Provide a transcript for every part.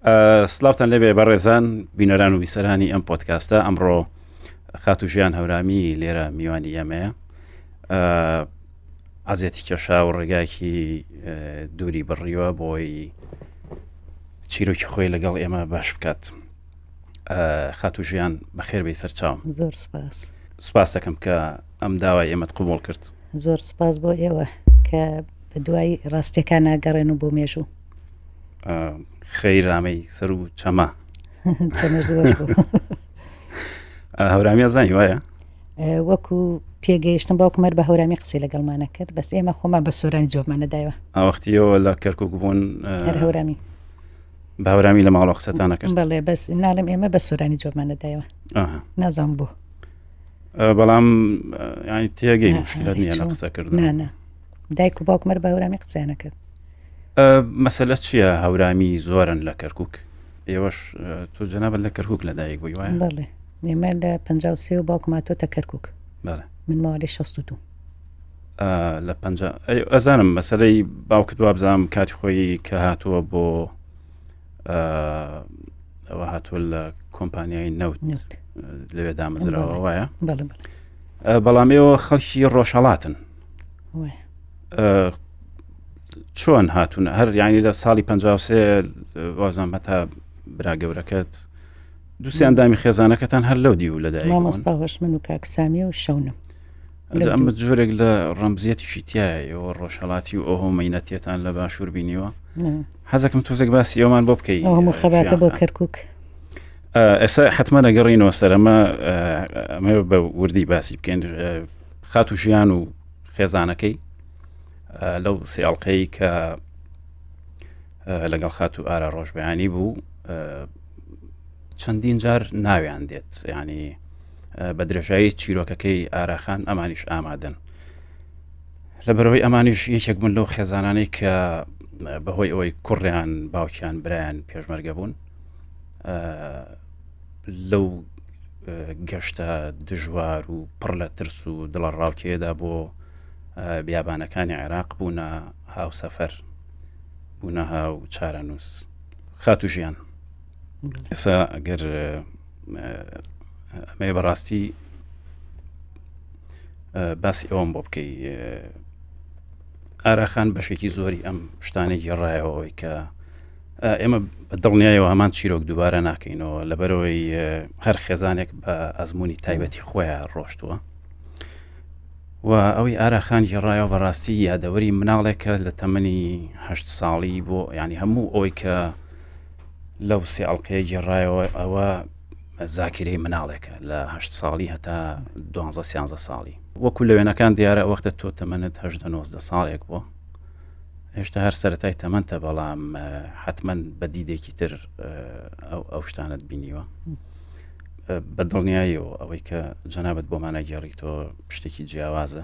سلااوان لەبێ بەڕێزان بینەران و بیسەرانی ئەم پۆتکاستە ئەمڕۆ خاتو ژیان هەورامی لێرە میوانی ئێمەیە ئازیەتی کێشا و ڕێگایکی دووری بڕیوە بۆی چیرۆکی خۆی لەگەڵ ئێمە باش بکات خاتو ژیان بەخێر بی سەرچاوم زۆر سپاس سپاس دەکەم کە ئەم داوای ئێمەت قوبڵ کرد زۆر سپاس بۆ ئێوە کە بە دوای ڕاستیەکان ناگەڕێن و بۆ مێژوو خەیرامەی سەر و چەمە هەورامیە زانی وایە وەکو تێگەیشتم باوکم هەر بە هەورامی قسەی لەگەڵمانە کرد بەس ئێمە خۆمان بە سۆرانی جوابمانە دایوە ئاوەختیەوە لە کەرکک بوون هەر هەورامی بە هەورامی لە ماڵەوە قسەتانە کرد بەڵێ بەس ناڵێم ئێمە بە سۆرانی جوابمانە دایوە نازانم بۆ بەڵام ینی تێگەی مشکلات نییە لە قسەکردن دایک و باوکم هەر بە هەورامی قسەیانە کرد مەسەلە چییە هەورامی زۆرن لە کەرکک ئێوەش تۆ جەنابەت لە کەرکک لەدایک بووی وایە بەڵێ ئێمە لە 53 و باوکم هاتۆتە کەرکک بەڵێ من ماوەی 62 لە پ ئەزانم مەسلەی باوکت وابزانام کاتی خۆی کە هاتووە بۆ ئەوە هاتووە لە کۆمپانیای نەوت لەوێ دامەزراوە وایە بەڵام ئێوە خەڵکی ڕۆژهڵاتن چۆن هاتوون هەر یانی لە ساڵی 53 وازان هەتا برا گەورەکەت دووسیان دامی خێزانەکەتان هەر لەو دیو لەدای مامۆستا هۆشمن و کاکسامی و شەونم ئەمە جۆرێک لە ڕەمزیەتیشی تایەوە ڕۆژهڵاتی و ئەو مەینەتێتان لە باشوور بینیوە حەزەکەم تۆزێک باسی ئەومان بۆ بکەی هەموو خەباتە بۆ کەرکک ئێستا حتمما دەگەڕینەوە سەرەمە ئەمە بە وردی باسی بکەین خات و ژیان و خێزانەکەی لەو سێ ئەڵلقەی کە لەگەڵ خات و ئارا ڕۆژبیانی بوو چەندین جار ناویان دێت ینی بە درێژایی چیرۆکەکەی ئاراخان ئەمانیش ئامادەن لە بەرەوەی ئەمانیش یەکێک من لەو خێزانانەی کە بەهۆی ئەوەی کوڕیان باوکیان برایان پێشمەرگە بوون لەو گەشتە دژوار و پڕ لە ترس و دڵە ڕاوکێدا بۆ بیابانەکانی عێراق بوونە هاوسەفەر بوونە هاو چارەنووس خاتو ژیان ئێستا ئەگەر ئەمەیە بەڕاستی باسی ئەوم بۆ بکەی ئاراخان بەشێکی زۆری ئەم شتانەی گێڕایەوەی کە ئێمە بە دڵنیایەوە هەمان چیرۆک دووبارە ناکەینەوە لەبەرەوەی هەر خێزانێک بە ئەزمموی تایبەتی خۆیان ڕۆشتووە و ئەوەی ئاراخان گێڕایەوە بەڕاستی یادەوەری مناڵێکە لە تەمەنی هەشت ساڵی بۆ ینی هەموو ئەوەی کە لەو سێ ئەڵلقەیە گێڕایەوە ئەوە زاکیرەی مناڵێکە لە هەشت ساڵی هەتا دوانزە سیانزە ساڵی وەکو لە وێنەکان دیارە وەختە تۆ تەمەنت هەشدە نۆزدە ساڵێک بووە هێشتا هەر سەتای تەمەنتە بەڵام حتمما بە دیدێکی تر ئەو ئەو شتانت بینیوە بە دڵنیاییەوە ئەوەی کە جەنابەت بۆمانە گێڕی تۆ شتێکی جیاوازە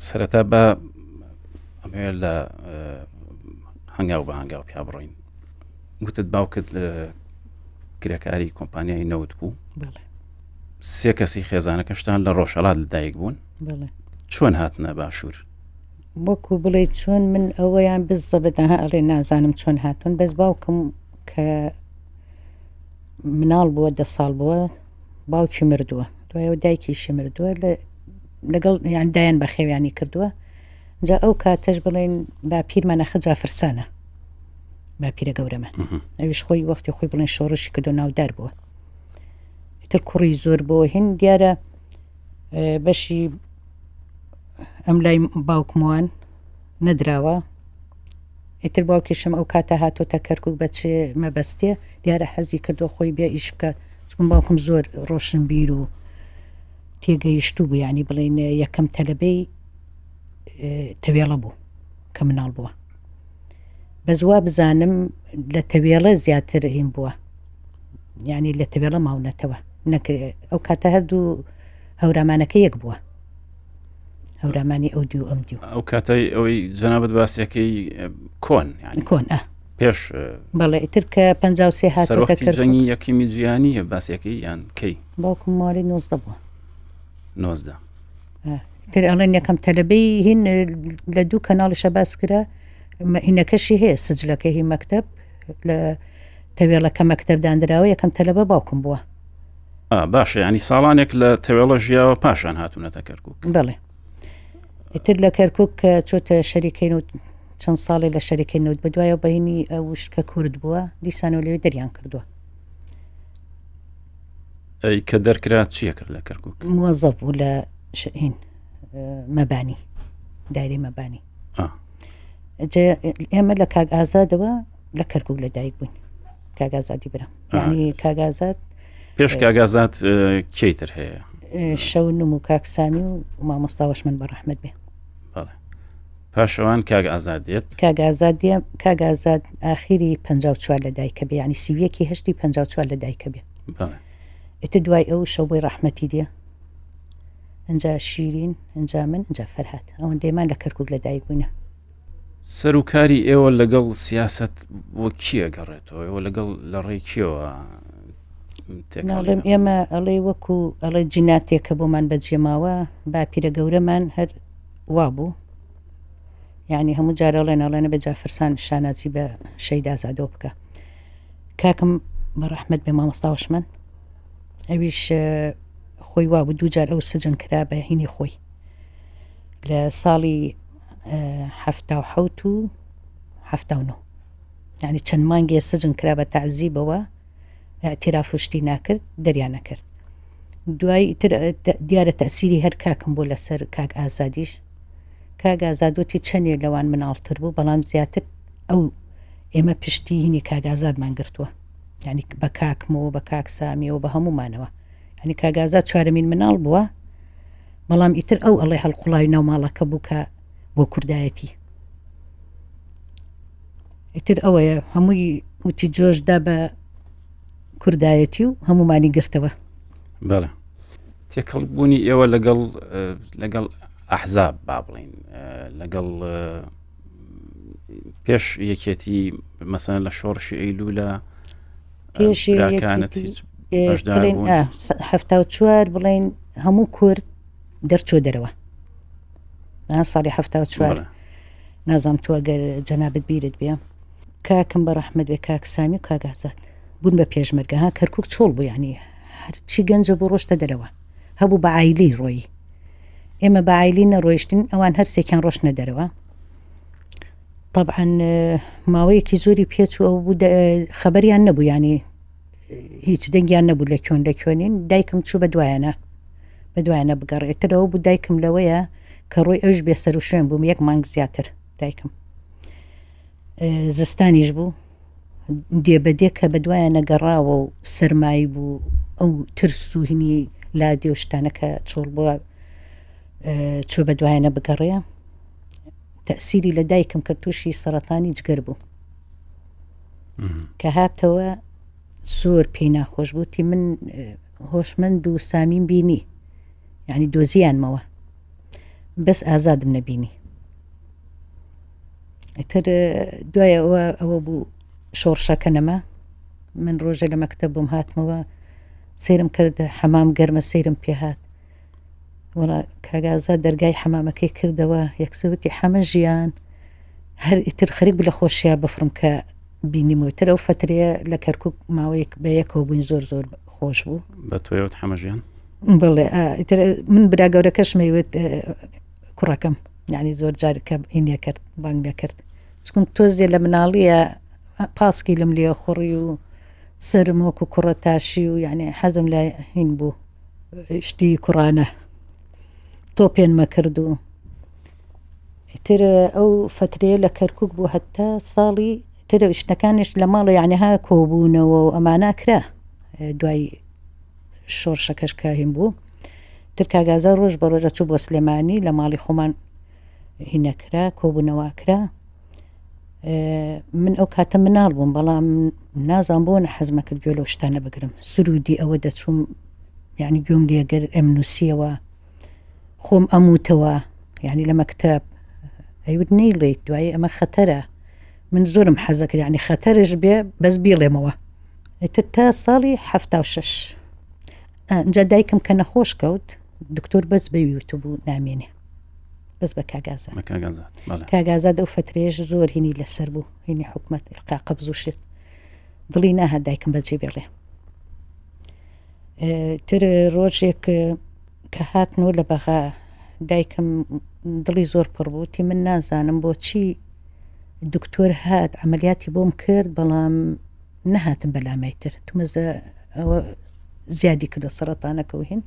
سەرەتا بە ئەمەوێت لە هەنگاو بە هەنگاو پیا بڕۆین وتت باوکت کرێکاری کۆمپانیای نەوت بوو سێ کەسی خێزانەکەشتان لە ڕۆژهەڵات لەدایک بوون چۆن هاتنە باشوور؟ وەکو بڵێ چۆن من ئەوەیان بزەبتەها ئەڵێ نازانم چۆن هاتوون بەس باوکم کە مناڵ بووە دە ساڵ بووە باوکی مردووە دوایەوە دایکیشی مردووە لەگەڵ یان دایان بە خێویانی کردووە جا ئەو کاتەش بڵێن باپیرمانە خجا فرسانە باپیرە گەورەمە ئەویش خۆی وەختی خۆی بڵێن شۆڕشی کردو ناودار بووە ئیتر کوڕی زۆر بۆ هین دیارە بەشی ئەم لای باوکموان نەدراوە ئیتر باوکیشم ئەو کاتە هاتۆتە کەرکک بە چ مەبەستێ دیارە حەزی کردو خۆی بێ ئیش بکات چون باوکم زۆر ڕۆشنبیر و تێگەیشتوو بوو ینی بڵین یەکەم تەلەبەی تەوێڵە بوو کە مناڵ بووە بەس وا بزانم لە تەوێڵە زیاتر هین بووە یعنی لە تەوێڵە ماونەتەوە نەکرێ ئەو کاتە هەردوو هەورامانەکە یەک بووە هەورامانی ئەو دیو ئەم دیو ئەو کاتەی ئەوەی جەنابەت باسیەکەی کۆن یعنی کۆن ئە پێش بەڵێ ئیتر کە 53 هاتۆتە جەنگی یەکیمی جیهانیە باسیەکەی یان کەی باوکم مالی 19 بووە 19 تر ئەڵێن یەکەم تەلەبەی هین لە دوو کەناڵیشە باس کرا هینەکەشی هەیە سجلەکە هی مەکتب. لە تەوێڵەکە مەکتەب دانراوە یەکەم تەلەبە باوکم بووە. باشە ینی ساڵانێک لە تەوێڵە ژیاوە پاشان هاتوونەتە کەرکک. بەڵێ ئیتر لە کەرکک کە چۆتە شەریکەی نەوت چەند ساڵێ لە شەریکەی نەوت بەدوایەوە بەینی ئەوش کە کورد بووە دیسانەوە لەوێ دەریان کردووە. ئەی کە دەرکرا چیە کرد لە کەرکک؟ موەزەف بوو لە هین مەبانی دایرەی مەبانی. ئێمە لە کاک ئازادەوە لە کەرکک لە دایک بووین کاک ئازادی برام یعنی کاک ئازاد پێش کاک ئازاد کێی تر هەیە؟ شەونم و کاک سامی و مامۆستا وەشمەن بە ڕەحمەت بێ. بەڵێ. پاشەوان کاک ئازاد دێت. کاک ئازاد دێ، کاک ئازاد ئاخیری 54 لە دایکە بێ، یعنی 31 هەشتی 54 لە دایکە بێ. بەڵێ. ئیتر دوای ئەو شەوبۆی ڕەحمەتی دێ. ئەنجا شیرین، ئەنجا من، ئەنجا فەرهاد. ئەوەندەیمان لە کەرکووک لە دایک بووینە. سەروکاری ئێوە لەگەڵ سیاسەت بۆ کێ ئەگەڕێتەوە؟ ئێوە لەگەڵ لە ڕێی کێوە ناڵێم ئێمە ئەڵێ وەکو ئەڵێ جیناتێک کە بۆمان بەجێماوە باپیرە گەورەمان هەر وا بوو یعنی هەموو جارە ئەڵێن ئەڵێنە بە جافرسان شانازی بە شەید ئازادەوە بکە کاکم بە ڕەحمەت بێ مامۆستاوەشمەن ئەویش خۆی وابوو دووجار ئەو سجن کرا بە هینی خۆی لە ساڵی 77 و 79 یعنی چەند مانگێ سجن کرا بە تعزیبەوە اعتراف و شتی ناکرد دەریان نەکرد دوای تر دیارە تەسیری هەر کاکم بۆ لەسەر کاک ئازادیش کاک ئازادوتی چەندێ لەوان مناڵتر بوو بەڵام زیاتر ئەو ئێمە پشتی هینی کاک ئازادمان گرتووە یعنی بە کاکمەوە بە کاک سامیەوە بە هەمومانەوە یعنی کاک ئازاد چوارەمین مناڵ بووە بەڵام ئیتر ئەو ئەڵێ هەڵقوڵاوی ناو ماڵەکە بوو کە بۆ کوردایەتی ئیتر ئەوەیە هەمووی وتی جۆشدا بە کوردایەتی و هەمومانی گرتەوە. بەڵێ تێکەڵ بوونی ئێوە لەگەڵ لەگەڵ ئەحزاب با بڵین لەگەڵ پێش یەکێتی مەسەن لە شۆڕشی ئەیلوولە پێش 74 بڵین هەموو کورد دەرچۆ دەرەوە ساڵی 74 نازام تو ئەگەر جەنابت بیرت بێ کاکم بە ڕەحمەت بێ کاک سامی و کاک ئازاد بوون بە پێشمەرگە ها کەرکک چۆڵ بوو یعنی هەرچی گەنجە بۆ ڕۆشتە دەرەوە هەبوو بە عیلی ڕۆیی ئێمە بە عیلی نەڕۆیشتین ئەوان هەرسێکیان ڕۆشتنە دەرەوە طبعا ماوەیەکی زۆری پێچوو ئەو بوو خەبەریان نەبوو ینی هیچ دەنگیان نەبوو لە کوێن لە کوێنین دایکم چوو بە دوایانە بە دوایانە بگەڕێترەوە بوو دایکم لەوەیە کە ڕۆی ئەوش بێ سەر و شوێن بووم یەک مانگ زیاتر دایکم زستانیش بوو دێ بەدێ کە بە دوایانە گەڕاوە و سەرمایی بوو ئەو ترس و هینی لادێ و شتانە کە چۆڵ بووە چوو بە دوایانە بگەڕێ تەسیری لە دایکم کرد تووشی سەرەتانی جگەر بوو کە هاتەوە زۆر پێی ناخۆش بووتی من هۆشمەند و سامیم بینی یعنی دۆزیانمەوە بەس ئازادم نەبینی ئیتر دوای ئەوە ئەوە بوو شۆڕشەکە نەما من ڕۆژە لە مەکتەب بووم هاتمەوە سەیرم کرد حەمام گەرمە سەیرم پێهات وەڵا کاک ئازاد دەرگای حەمامەکەی کردەوە یەکسەر وتی حەمە ژیان هەر ئیتر خەریک بوو لە خۆشیا بفڕم کە بینیمەوە تر ئەو فترەیە لە کەرکک ماوەیەک بە یەکەوە بووین زۆر زۆر خۆش بوو بە تۆیەوت حەمە ژیان بڵێ ئیتر من برا گەورەکەشم وت کوڕەکەم یعنی زۆر جار کە ئینە کرد بانگ دەکرد چکم تۆزێ لە مناڵیە پاسکی لەم لێ خوڕی و سرم وەکو کوڕە تاشی و یعنی حەزم لە هین بوو شتی کوڕانە تۆپێنمە کرد و ئیتر ئەو فترەیە لە کەرکک بوو هەتا ساڵی تر شتەکانیش لە ماڵە یعنی ها کۆبوونەوە و ئەمانە کرا دوای شۆڕشەکەش کاهین بوو تر کاگازە ڕۆژ بە ڕۆژە چوو بۆ سلێمانی لە ماڵی خۆمان هینەکرا کۆبوونەوە کرا من ئەو کاتە مناڵ بووم بەڵام نازان بۆ نە حەزمە کرد گوێ لەو شتانە بگرم سرودی ئەوە دەچووم یعنی گوێم لێگر ئەم نووسیەوە خۆم ئەموتەوە یعنی لە مەکتب ئەیوت نەیڵێیت دوایی ئەمە خەتەرە من زۆرم حەزە کرد یعنی خەتەرش بێ بەس بیڵێمەوە ئیتر تا ساڵی 76 ئەنجا دایکم کە نەخۆش کەوت دکتۆر بەس بەوی وتبوو نامێنێ بەس بە کاک ئازاد. بە کاک ئازاد، بەڵێ. کاک ئازاد ئەو فەترەیەش زۆر هینی لەسەر بوو، هینی حکومەت ئیلقا قەبز و شت. دڵی ناهات دایکم بەجێ بێڵێ. تر ڕۆژێک کە هاتنەوە لە بەغا دایکم دڵی زۆر پڕ بوو تی من نازانم بۆچی دکتۆر هات عملیاتی بۆم کرد بەڵام نەهاتم بەلامای تر تومەزە ئەوە زیادی کردو سەرەتانەکە و هین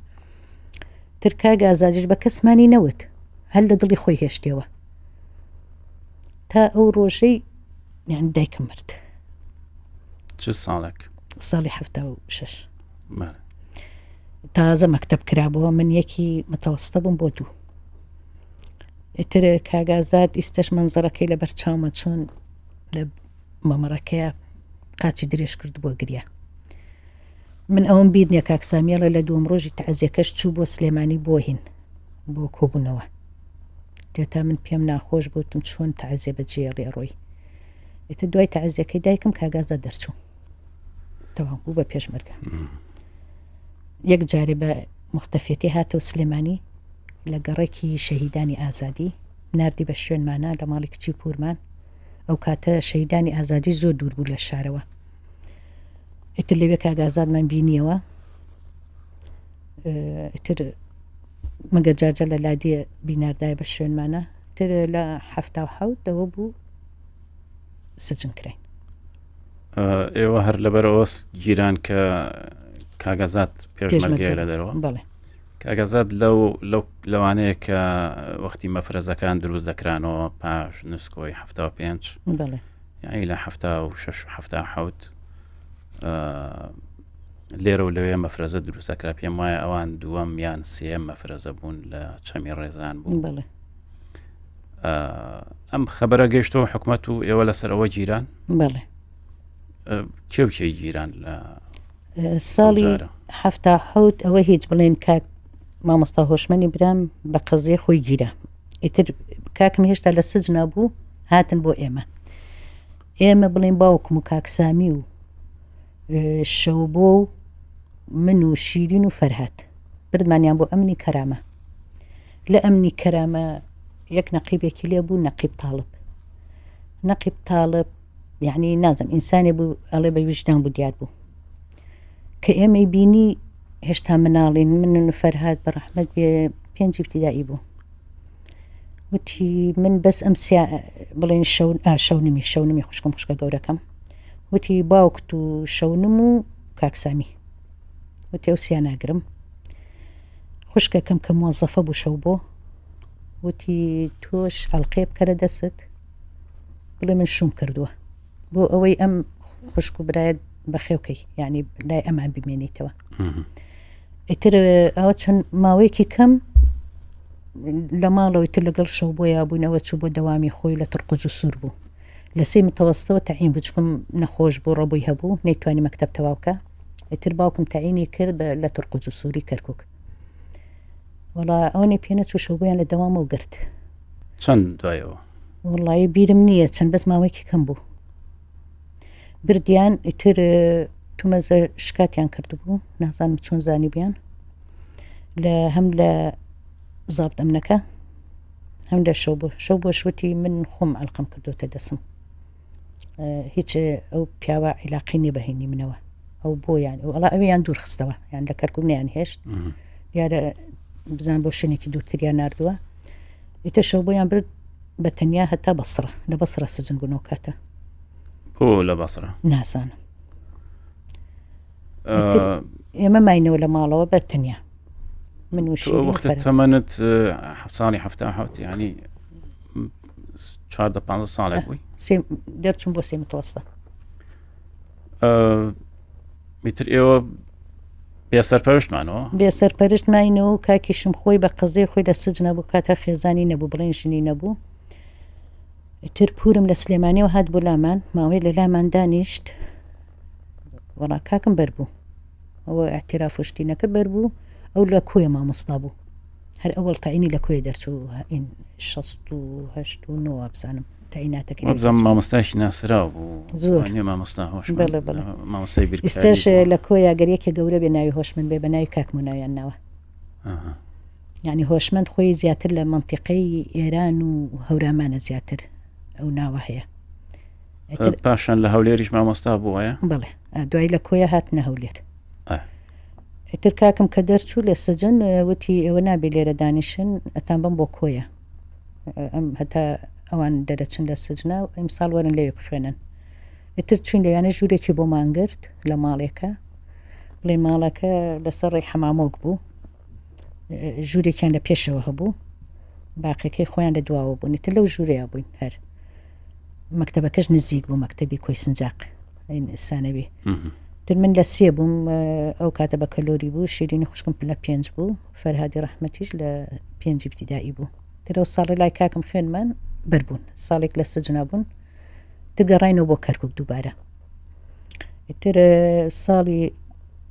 تر کاک ئازادیش بە کەسمانی نەوت هەر لە دڵی خۆی هێشتەوە تا ئەو ڕۆژەی یان دایکم مرد. چ ساڵێک؟ ساڵی 76 تازە مەکتب کرابەوە من یەکی متەوەستە بووم بۆ دوو ئیتر کاگازاد ئیستش منزەرەکەی لە بەرچاومە چۆن لە مەمەڕەکەیە قاچی درێژ کرد بۆ گریا من ئەوم بیر نییە کاک سامیەڵە لە دووەم ڕۆژی تەعزیەکەش چوو بۆ سلێمانی بۆ هین بۆ کۆبوونەوە تێتا من پێم ناخۆش بوتم چۆن تەعزیە بە جێڵێ ڕۆی ئیتر دوای تەعزیەکەی دایکم کاگازا دەرچوو تەواو بوو بە پێشمەرگە یەک جارێ بە مختەفێتی هاتەوە سلێمانی لە گەڕێکی شەهیدانی ئازادی نردی بە شوێنمانە لە ماڵی کچی پورمان ئەو کاتە شەیدانی ئازادی زۆر دوور بوو لە شارەوە ئیتر لەوێ کاک ئازادمان بینیەوە ئیتر مەگە جاجە لە لادیە بیناردای بە شوێنمانە تر لە 1970 دەوە بوو سجن کراین ئێوە هەر لەبەرەوە گیران کە کاگەزات پێشمەرگەیە لە دەرەوە بەڵێ کاگەزاد لەو لەو لەوانەیە کە وەختی مەفرەزەکان دروست دەکرانەوە پاش نسکۆی 75 بەڵێ یانی لە 76 و 77 لێرە و لەوێ مەفرەزە دروستەکرا پێم وایە ئەوان دووەم یان سێم مەفرەزە بوون لە چەمی ڕێزان بوو بەڵێ ئەم خبرە گەیشتەوە حکومەت و ئێوە لەسەر ئەوە گیران بەڵێ کێ و کێ گیران لە ساڵی 77 ئەوە هیچ بڵێن کاک مامۆستا هۆشمەنی برام بە قەزیە خۆی گیرا ئیتر کاکم هێشتا لە سجنا بوو هاتن بۆ ئێمە ئێمە بڵێن باوکم و کاک سامی و شەوبۆ و من و شیرین و فەرهاد بردمانیان بۆ ئەمنی کەرامە لە ئەمنی کەرامە یەک نەقیبێکی لێ بوو نەقیب تاڵب نەقیب تاڵب یعنی نازم ئینسانێ بوو ئەڵێ بە ویژدان بوو دیار بوو کە ئێمەی بینی هێشتا مناڵین من و فەرهاد بە ڕەحمەت بێ پێنجی ابتدائی بوو وتی من بەس ئەم سیا بڵێن شەو شەونمی شەونمی خوشکم خوشکە گەورەکەم وتی باوکت و شەونم و کاکسامی وتی ئەو سیا ناگرم خوشکەکەم کە مۆزەفە بوو شەو بۆ وتی تۆش ئەڵلقێ بکەرە دەست بڵێ من شوم کردووە بۆ ئەوەی ئەم خوشک و برایەت بەخێوکەی یعنی لای ئەمان بمێنیتەوە ئیتر ئەوە چەند ماوەیەکی کەم لە ماڵەوەی تر لەگەڵ شەو بۆ یابوونەوە چوو بۆ دەوامی خۆی لە تڕقوز و سوور بوو لە سێ متەوەستەوە تەعین بچکم نەخۆش بوو ڕەبووی هەبوو نەیتوانی مەکتب تەواوکە ئیتر باوکم تەعینی کرد بە لە تڕقوز و سووری کەرکک وەڵا ئەوەنی پێ نەچوو شەو بۆیان لە دەوامەوە گرت چەند دوایەوە وڵی بیرم نییە چەند بەس ماوەیەکی کەم بوو بردیان ئیتر تومەزە شکاتیان کردبوو نازانم چۆن زانی بیان لە هەم لە زابت ئەمنەکە هەم لە شەو بۆ شەو بۆ شوتی من خۆم ئەلقم کردوتە دەسم هیچ ئەو پیاوە عیلاقی نیە بەهینی منەوە ئەو بۆیان ئەو ئەڵا ئەویان دوور خستەوە یان لە کەرکک نیان هێشت دیارە بزان بۆ شوێنێکی دوورتریان نردووە ئیتر شەو بۆیان برد بە تەنیا هەتا بەسرە لە بەسرە سجن بوون ئەو کاتە بۆ لە بەسرە نازانم ئێمە ماینەوە لە ماڵەوە بە تەنیا من و وەختە تەمەنت ساڵی ه ینی چواردە پ ساڵێک بووی دەرچوم بۆ سێ متوەستە میتر ئێوە بێسەرپەرشتمانەوە بێسەرپەرشت ماینەوە و کاکیشم خۆی بە قەزیە خۆی لە سجنا بوو کاتە خێزانی نەبوو بڵێن ژنی نەبوو ئیتر پورم لە سلێمانیەوە هات بۆ لامان ماوەی لە لامان دانیشت وەڵا کاکم بەربوو ئەوە اعتراف و شتی نەکرد بەربوو ئەو لە کۆیە مامۆستا بوو هەر ئەوەڵ تەعینی لە کۆیە دەرچوو 68 و 9 بزانم تەعیناتەکەی وابزانم مامۆستایەکی ناسراو بوو زۆر نیە مامۆستا هۆشمەند بەڵێ بەڵێ مامۆستای بیرکاری ئێستاش بوو. لە کۆیە گەر یەکێ گەورە بێ ناوی هۆشمەند بێ بە ناوی کاک موناویان ناوە ئەها. یعنی هۆشمەند خۆی زیاتر لە مەنتیقەی ئێران و هەورامانە زیاتر ئەو ناوە هەیە. پاشان لە هەولێریش مامۆستا بووە؟ بەڵێ دوای لە کۆیە هاتنە هەولێر. ئیتر کاکم کە دەرچوو لە سجن وتی ئێوە نابێ لێرە دانیشن ئەتان بم بۆ کۆیە ئەم هەتا ئەوان دەرەچن لە سجنا ئیمساڵ وەرن لەوێ بخوێنن ئیتر چوین لەویانە ژوورێکی بۆمان گرت لە ماڵێکە بڵێ ماڵەکە لەسەر ڕێی حەمامۆک بوو ژوورێکیان لە پێشەوە هەبوو باقیەکەی خۆیان لە دواوە بوون ئیتر لەو ژوورەیە بووین هەر مەکتەبەکەش نزیک بوو مەکتەبی کۆی سنجاق سانەوی تر من لە سێ بووم ئەو کاتە بە کەلۆری بوو شیرینی خوشکم لە پێنج بوو فەرهادی ڕەحمەتیش لە پێنجی ابتدایی بوو ترەوە ساڵی لای کاکم خوێنمان بەربوون ساڵێک لە سجنا بوون تگەڕینەوە بۆ کەرکک دووبارە تر ساڵی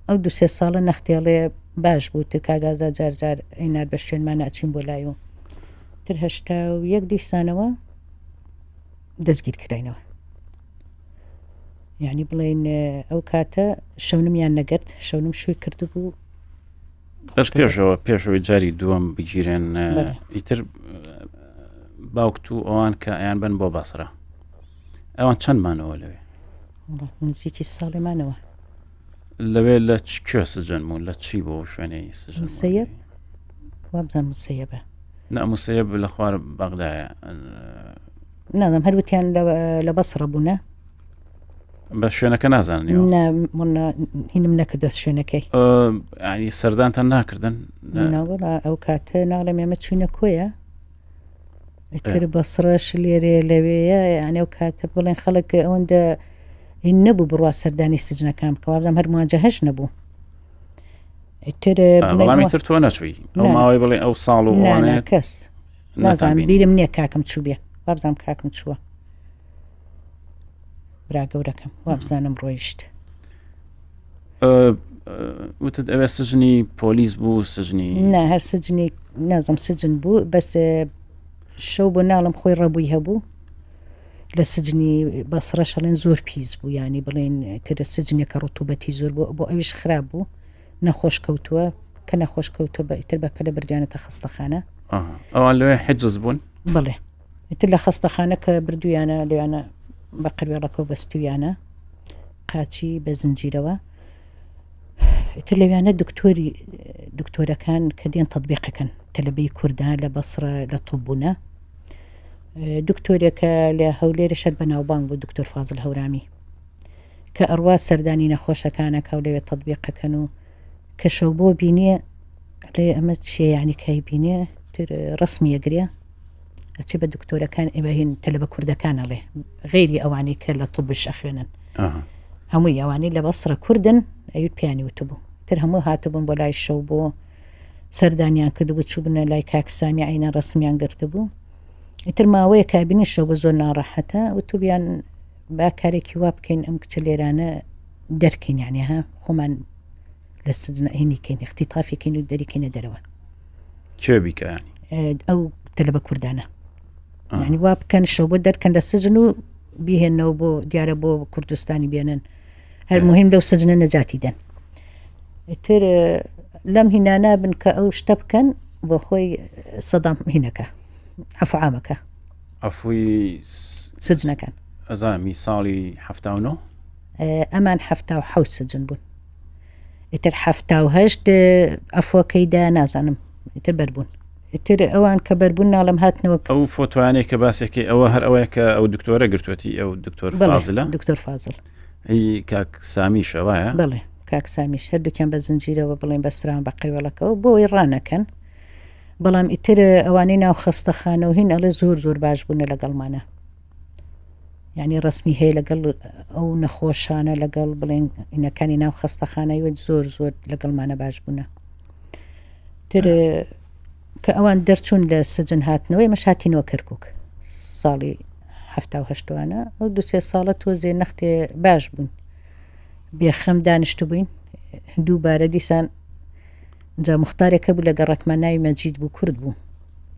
ئەو دوسێ ساڵە نەختێڵێ باش بوو تر کاگازا جار جار ئەینار بە شوێنمان ئەچین بۆ لای و تر 81 دیسانەوە دەستگیر کراینەوە یعنی بڵێن ئەو کاتە شەونمیان نەگرت شەونم شووی کردبوو بەس پێشەوە پێشەوەی جاری دووەم بگیرێن ئیتر باوکت و ئەوان کە ئەیان بن بۆ بەسرە ئەوان چەند مانەوە لەوێ نزیکی ساڵێمانەوە لەوێ لە کوێ سجن بوون لە چی بۆ شوێنەی سجن مسەیب وابزانم مسەیبە نا مسەیب لە خوار بەغدایە نازم هەر وتیان لە بەسڕە بوونە بە شوێنەکە نازانن هینم نەکردە شوێنەکەی ینی سەردانتان ناکردن ناوەڵا ئەو کاتە ناڵێم ئێمە چوینە کۆیە ئیتر بەسڕەش لێرەیە لەوێیە یانی ئەو کاتە بڵێن خەڵک ئەوەندە هین نەبوو بڕوا سەردانی سجنەکان بکە وابزانم هەر مواجهەش نەبوو ئیتر بەڵام ئیتر تۆ نەچووی ئەو ماوەی بڵێ ئەو ساڵ و ئەوانە کەس نازانم بیرم نییە کاکم چوو بێ وابزانم کاکم چووە برا گەورەکەم وابزانم ڕۆیشت وتت ئەوێ سجنی پۆلیس بوو سجنی نا هەر سجنی نازم سجن بوو بەس شەو بۆ ناڵم خۆی ڕەبووی هەبوو لە سجنی بەسڕە شەڵێن زۆر پیس بوو ینی بڵێن تر سجنێکە ڕتوبەتی زۆر بۆ بۆ ئەویش خراپ بوو نەخۆش کەوتووە کە نەخۆش کەوتووە بە ئیتر بە پەلە بردویانەتە خەستەخانە ئەوان لەوێ حجز بوون بڵێ ئیتر لە خەستەخانە کە بردوویانە لەویانە بە قەروێڵەکەو بەستوویانە قاچی بە زنجیرەوە ئیتر لەویانە دکتۆری دکتۆرەکان کە دێن تەطبیقەکەن تەلەبەی کوردە لە بەسرە لە طوبونە دکتۆرێکە لە هەولێر شەر بەناوبانگ بوو دکتۆر فازل هەورامی کە ئەڕوا سەردانی نەخۆشەکانەکە و لەوێ تەطبیقەکەن و کە شەو بۆ بینیە ئەڵێ ئەمە چیە یعنی کای بینێ تر ڕسمی ئەگرێ ئەچێ بە دکتۆرەکان ئێمە هین تەلەبە کوردەکان ئەڵێ غەیری ئەوانەی کە لە طبش ئەخوێنن هەمووی ئەوانەی لە بەسرە کوردن ئەوی پیانی وتبوو تر هەموو هاتبوون بۆ لای شەو بۆ سەردانیان کردبوو چووبنە لای کاک سامی عینە ڕسمیان گرتبوو ئیتر ماوەیە کابینی شەو بە زۆر ناڕەحەتە وتوبیان با کارێکی وا بکەین ئەم کچە لێرانە دەرکەین یعنی ها خۆمان لە سجن هینی کەین اختطافی کەین و دەریکەینە دەرەوە کێ بیکە ینی ئەو تەلەبە کوردانە ینی وا بکەن شەو بۆ دەرکەن لە سجن و بیهێنەوە بۆ دیارە بۆ کوردستانی بێنن هەر مهم لەو سجنە نەجاتی دەن تر لەم هینانە بن کە ئەو شتە بکەن بۆ خۆی سەدام هینەکە عفعامەکە عفوی سجنەکان ئەزانمی ساڵی ه ئەمان ه سجن بوون ئیتر 78 ئەفۆکەی دا نازانم ئیتر بەربوون ئیتر ئەوان کە بەربوون ناڵم هاتنەوە ئەو فۆتۆیانەی کە باسێکی ئەوە هەر ئەوەیە کە ئەو دکتۆرە گرتوەتی ئەو دکتۆر فازلە دکتۆر فازل هی کاک سامیشە وایە بەڵێ کاک سامیش هەردووکیان بە زنجیرەوە بڵێن بەستراون بە قەروێڵەکەەوە بۆی ڕانەکەن بەڵام ئیتر ئەوانەی ناو خەستەخانە و هین ئەڵێ زۆر زۆر باش بوونە لەگەڵمانە یعنی ڕسمی هەیە لەگەڵ ئەو نەخۆشانە لەگەڵ بڵێن ئینەکانی ناو خەستەخانەی وت زۆر زۆر لەگەڵمانە باش بوونە تر کە ئەوان دەرچوون لە سجن هاتنەوەی مەش هاتینەوە کەرکک ساڵی هەشتوانە ئەو دوسێ ساڵە تۆزێ نەختێ باش بوون بێخەم دانیشت بووین دووبارە دیسان جا مختارێک هەبوو لە گەڕەکمان ناوی مەجید بوو کورد بوو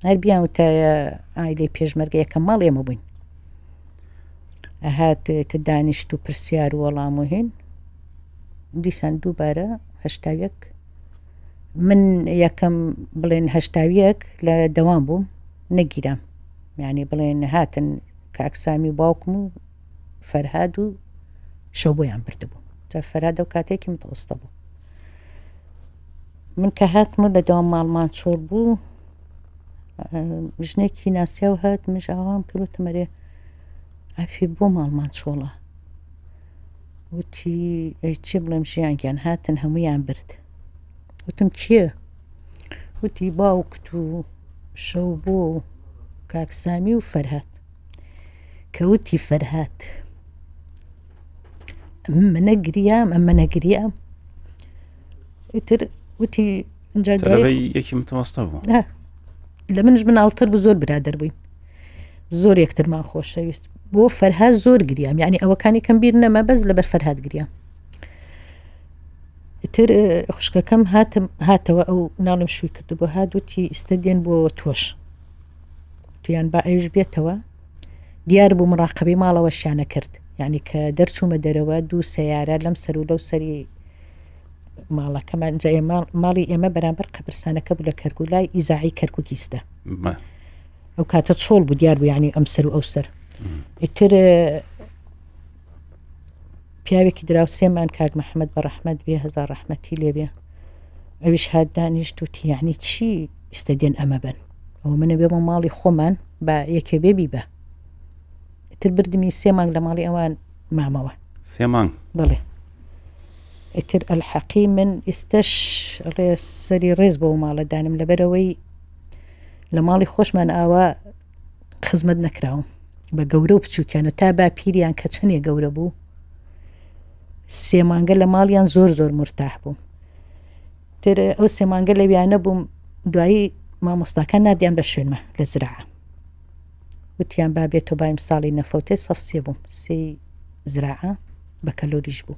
هەر بیان وتایە ئایلەی پێشمەرگە یەکەم ماڵ ئێمە بووین ئەهات تە دانیشت و پرسیار و وەڵام و هین دیسان دووبارە هەشتاویەک من یەکەم بڵێن هەشتاویەک لە دەوام بووم نەگیرام یعنی بڵێن هاتن کاکسامی و باوکم و فەرهاد و شەوبۆیان بردبوو جا فەرهاد ئەو کاتێکی متەوەستە بوو من کە هاتم و لە دەوام ماڵمان چۆڵ بوو ژنێکی ناسیاو هات منش ئاوام کرد وتم ئەرێ عەفی بۆ ماڵمان چۆڵە وتی ئەی چی بڵێم ژیان گیان هاتن هەمویان برد وتم کێ وتی باوکت و شەو بۆ و کاکسامی و فەرهاد کە وتی فەرهاد منە گریام ئەمە نەگریام ئیتر وتی یەکی متەوەستە بوو لە منش مناڵتر بوو زۆر برادەر بووین زۆر یەکترمان خۆشەویست بۆ فەرهاد زۆر گریام یعنی ئەوەکانی کەم بیر نەما بەس لەبەر فەرهاد گریام ئیتر خوشکەکەم هاتم هاتەوە ئەو ناڵم شووی کرد بۆ هات وتی ئیستە دێن بۆ تۆش تویان با ئەوش بێتەوە دیار بوو مراقبەی ماڵەوەشیانە کرد یعنی کە دەرچوومە دەرەوە دوو سەیارە لەم سەر و لەو سەری ماڵەکەمان جا ماڵی ئێمە بەرامبەر قەبرستانەکە بوو لە کەرکوک لای ئیزاعی کەرکوکیستە ئەو کاتە چۆڵ بوو دیار بوو ینی ئەم سەر و ئەو سەر ئیتر پیاوێکی دراوسێمان کاک محەممەد بە ڕەحمەت بێ هەزار ڕەحمەتی لێبێ ئەویش هات دانیشت وتی یعنی چی ئیستە دێن ئەمە بن ئەوە منە بێمە ماڵی خۆمان با یەکێ بێ بیبە ئیتر بردمی سێ مانگ لە ماڵی ئەوان مامەوە سێ مانگ بڵێ ئیتر ئەلحەقی من ئیستەش ڕێ سەری ڕێز بۆ ماڵە دانم لەبەرەوەی لە ماڵی خۆشمان ئاوا خزمەت نەکراوم بە گەورە و بچووکیان و تا باپیریان کە چەندێ گەورە بوو سێ مانگە لە ماڵیان زۆر زۆر مرتاح بووم تر ئەو سێ مانگە لەویانە بووم دوایی مامۆستاکان نردیان بە شوێنمە لە زراعە وتیان با بێتۆ بایم ساڵی نەفەوتێ سەف سێ بووم سێی زراعە بە کەلۆریش بوو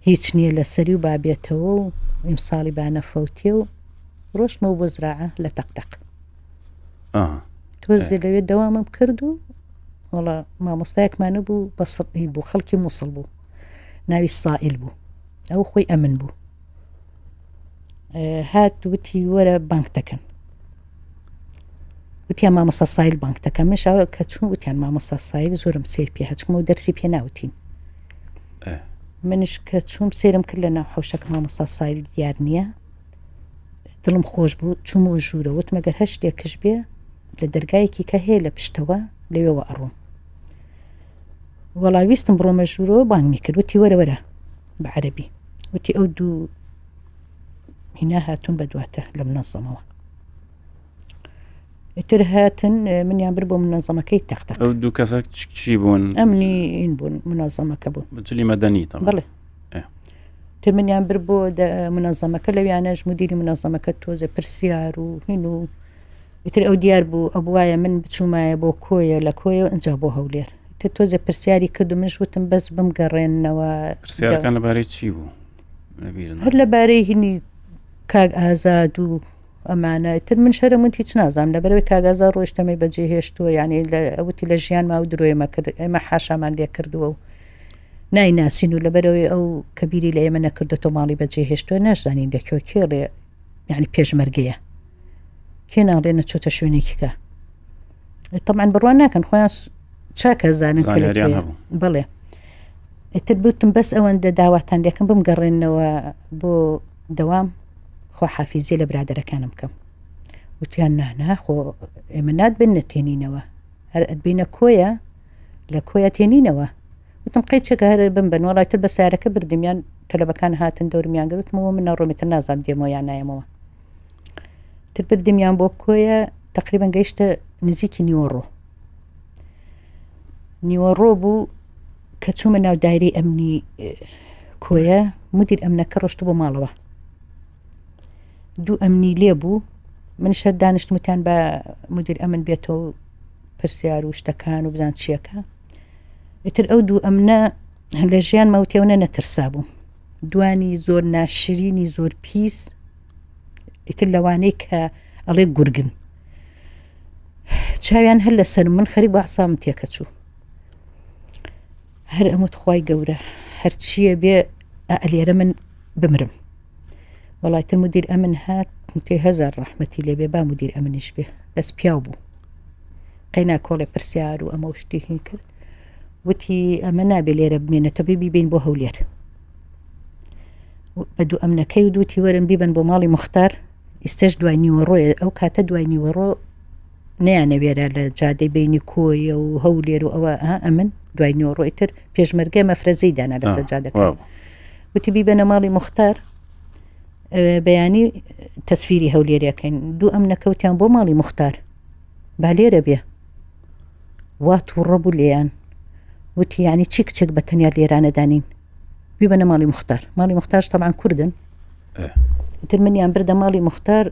هیچ نییە لەسەری و با بێتەوە و ئیمساڵی با نەفەوتێ و ڕۆشتمەوە بۆ زراعە لە تەقتەق تۆزێ لەوێ دەوامم کرد و وەڵا مامۆستایەکمانە بوو بەسڕی بوو خەڵکی مووسڵ بوو ناوی سائل بوو ئەو خۆی ئەمن بوو هات وتی وەرە بانک دەکەن وتیان مامۆستا سایل بانک دەکەم منش ئەوە کە چوون وتیان مامۆستا سایل زۆرم سیر پێ هەچکمەوە دەرسی پێ ناوتین منش کە چوم سێرم کرد لە ناو حوشەکە مامۆستا سایل دیار نییە دڵم خۆش بوو چوومەوە ژوورە وتم ئەگەر هەر شتێکش بێ لە دەرگایەکی کە هەیە لە پشتەوە لەوێوە ئەڕۆم وەڵا ویستم بڕۆمە ژوورەوە بانگمی کرد وتی وەرە وەرە بە عەرەبی وتی ئەو دوو هینا هاتوون بە دواتە لە منەزەمەوە ئیتر هاتن منیان بر بۆ منەزەمەکەی تەختە ئەو دوو کەسە چی بوون ئەمنی این بوون منەزەمەکە بوون جلی مەدەنی بڵێ تر منیان بر بۆ منەزەمەکە لەویانەش مدیری منەزەمەکە تۆزە پرسیار و هین و ئیتر ئەو دیار بوو ئەبوایە من بچوومایە بۆ کۆیە لە کۆیە ئەجا بۆ هەولێر تر تۆزە پرسیاری کرد و منش وتم بەس بمگەڕێنەوە پرسیارەکان لەبارەی چی بوو هەر لەبارەی هینی کاک ئازاد و ئەمانە تر من شەرم وتی چ نازانم لەبەرەوەی کاک ئازاد ڕۆیشتەمەی بەجێ هێشتووە یعنی لە ئەوتی لە ژیان ما و درۆیەمە کرد ئێمە حاشامان لێ کردووە و نایناسین و لەبەرەوەی ئەو کە بیری لە ئێمە نەکردۆتەوە ماڵی بەجێ هێشتووە ناشزانین لە کوێ کێڵێ یعنی پێشمەرگەیە کێ ناڵێ نەچۆتە شوێنێکی کە طبعا بڕوا ناکەن خۆیان چاکە زانن کە لە زانیاریان کوێیە. هەبوو. بەڵێ ئیتر بوتم بەس ئەوەندە داواتان لێکم بمگەڕێنەوە بۆ دەوام خۆ حافیزی لە برادەرەکانم بکەم وتیان نانا خۆ ئێمە ناتبن نەتێنینەوە هەر ئەتبینە کۆیە لە کۆیە تێنینەوە وتم قەی چەکە هەر بمبەن وەڵای تر بە سیارەکە بردمیان تەلەبەکان هاتن دەورمیان گرتمەوە من نەڕۆمی تر نازانم دێمەوە یان نایەمەوە تر بردمیان بۆ کۆیە تقریبا گەیشتە نزیکی نیوەڕۆ نیوەڕۆ بوو کە چوومە ناو دایرەی ئەمنی کۆیە مدیر ئەمنەکە ڕۆشت بۆ ماڵەوە دوو ئەمنی لێ بوو من شەر دانیشتمتیان بە مدیر ئەمن بێتەوە پرسیار و شتەکان و بزان چیەکە ئیتر ئەو دوو ئەمنە لە ژیان مەوتێونە نەترسا بوو دوانی زۆر ناشرینی زۆر پیس ئیتر لەوانەی کە ئەڵێ گورگن چاویان هەر لەسەر من خەریک بە عسام تێکەچوو هەر ئەموت خوای گەورە هەرچیە بێ ئەلێرە من بمرم وەڵایتر مدیر ئەمن هات متێ هەزار ڕەحمەتی لێبێ با مدیر ئەمنیش بێ بەس پیاو بوو قەینا کۆڵێ پرسیار و ئەمە شتی هین کرد. وتی ئەمە نابێ لێرە بمێنێتەوە بێ بیبەین بۆ هەولێر. بە دوو ئەمنەکەی و دووتی وەرن بیبەن بۆ ماڵی موختار، ئیستەش دوای نیوەڕۆیە، ئەو کاتە دوای نیوەڕۆ نەیانەوێرا لە جادەی بینی کۆیە و هەولێر و ئەوە ئەمن دوای نیوەڕۆ ئیتر پێشمەرگە مەفرەزەی دانا لەسەر جادەکە. وتی بیبەنە ماڵی موختار بەیانی تەسفیری هەولێرەکەین. دوو ئەمنەکەوتیان بۆ ماڵی موختار با لێرە بێ. وا تووڕە بوو لێیان وتی یعنی چی کچێک بە تەنیا لێرانە دانین بیبەنە ماڵی مختار ماڵی مختارش تەبعەن کوردن تر منیان بردە ماڵی مختار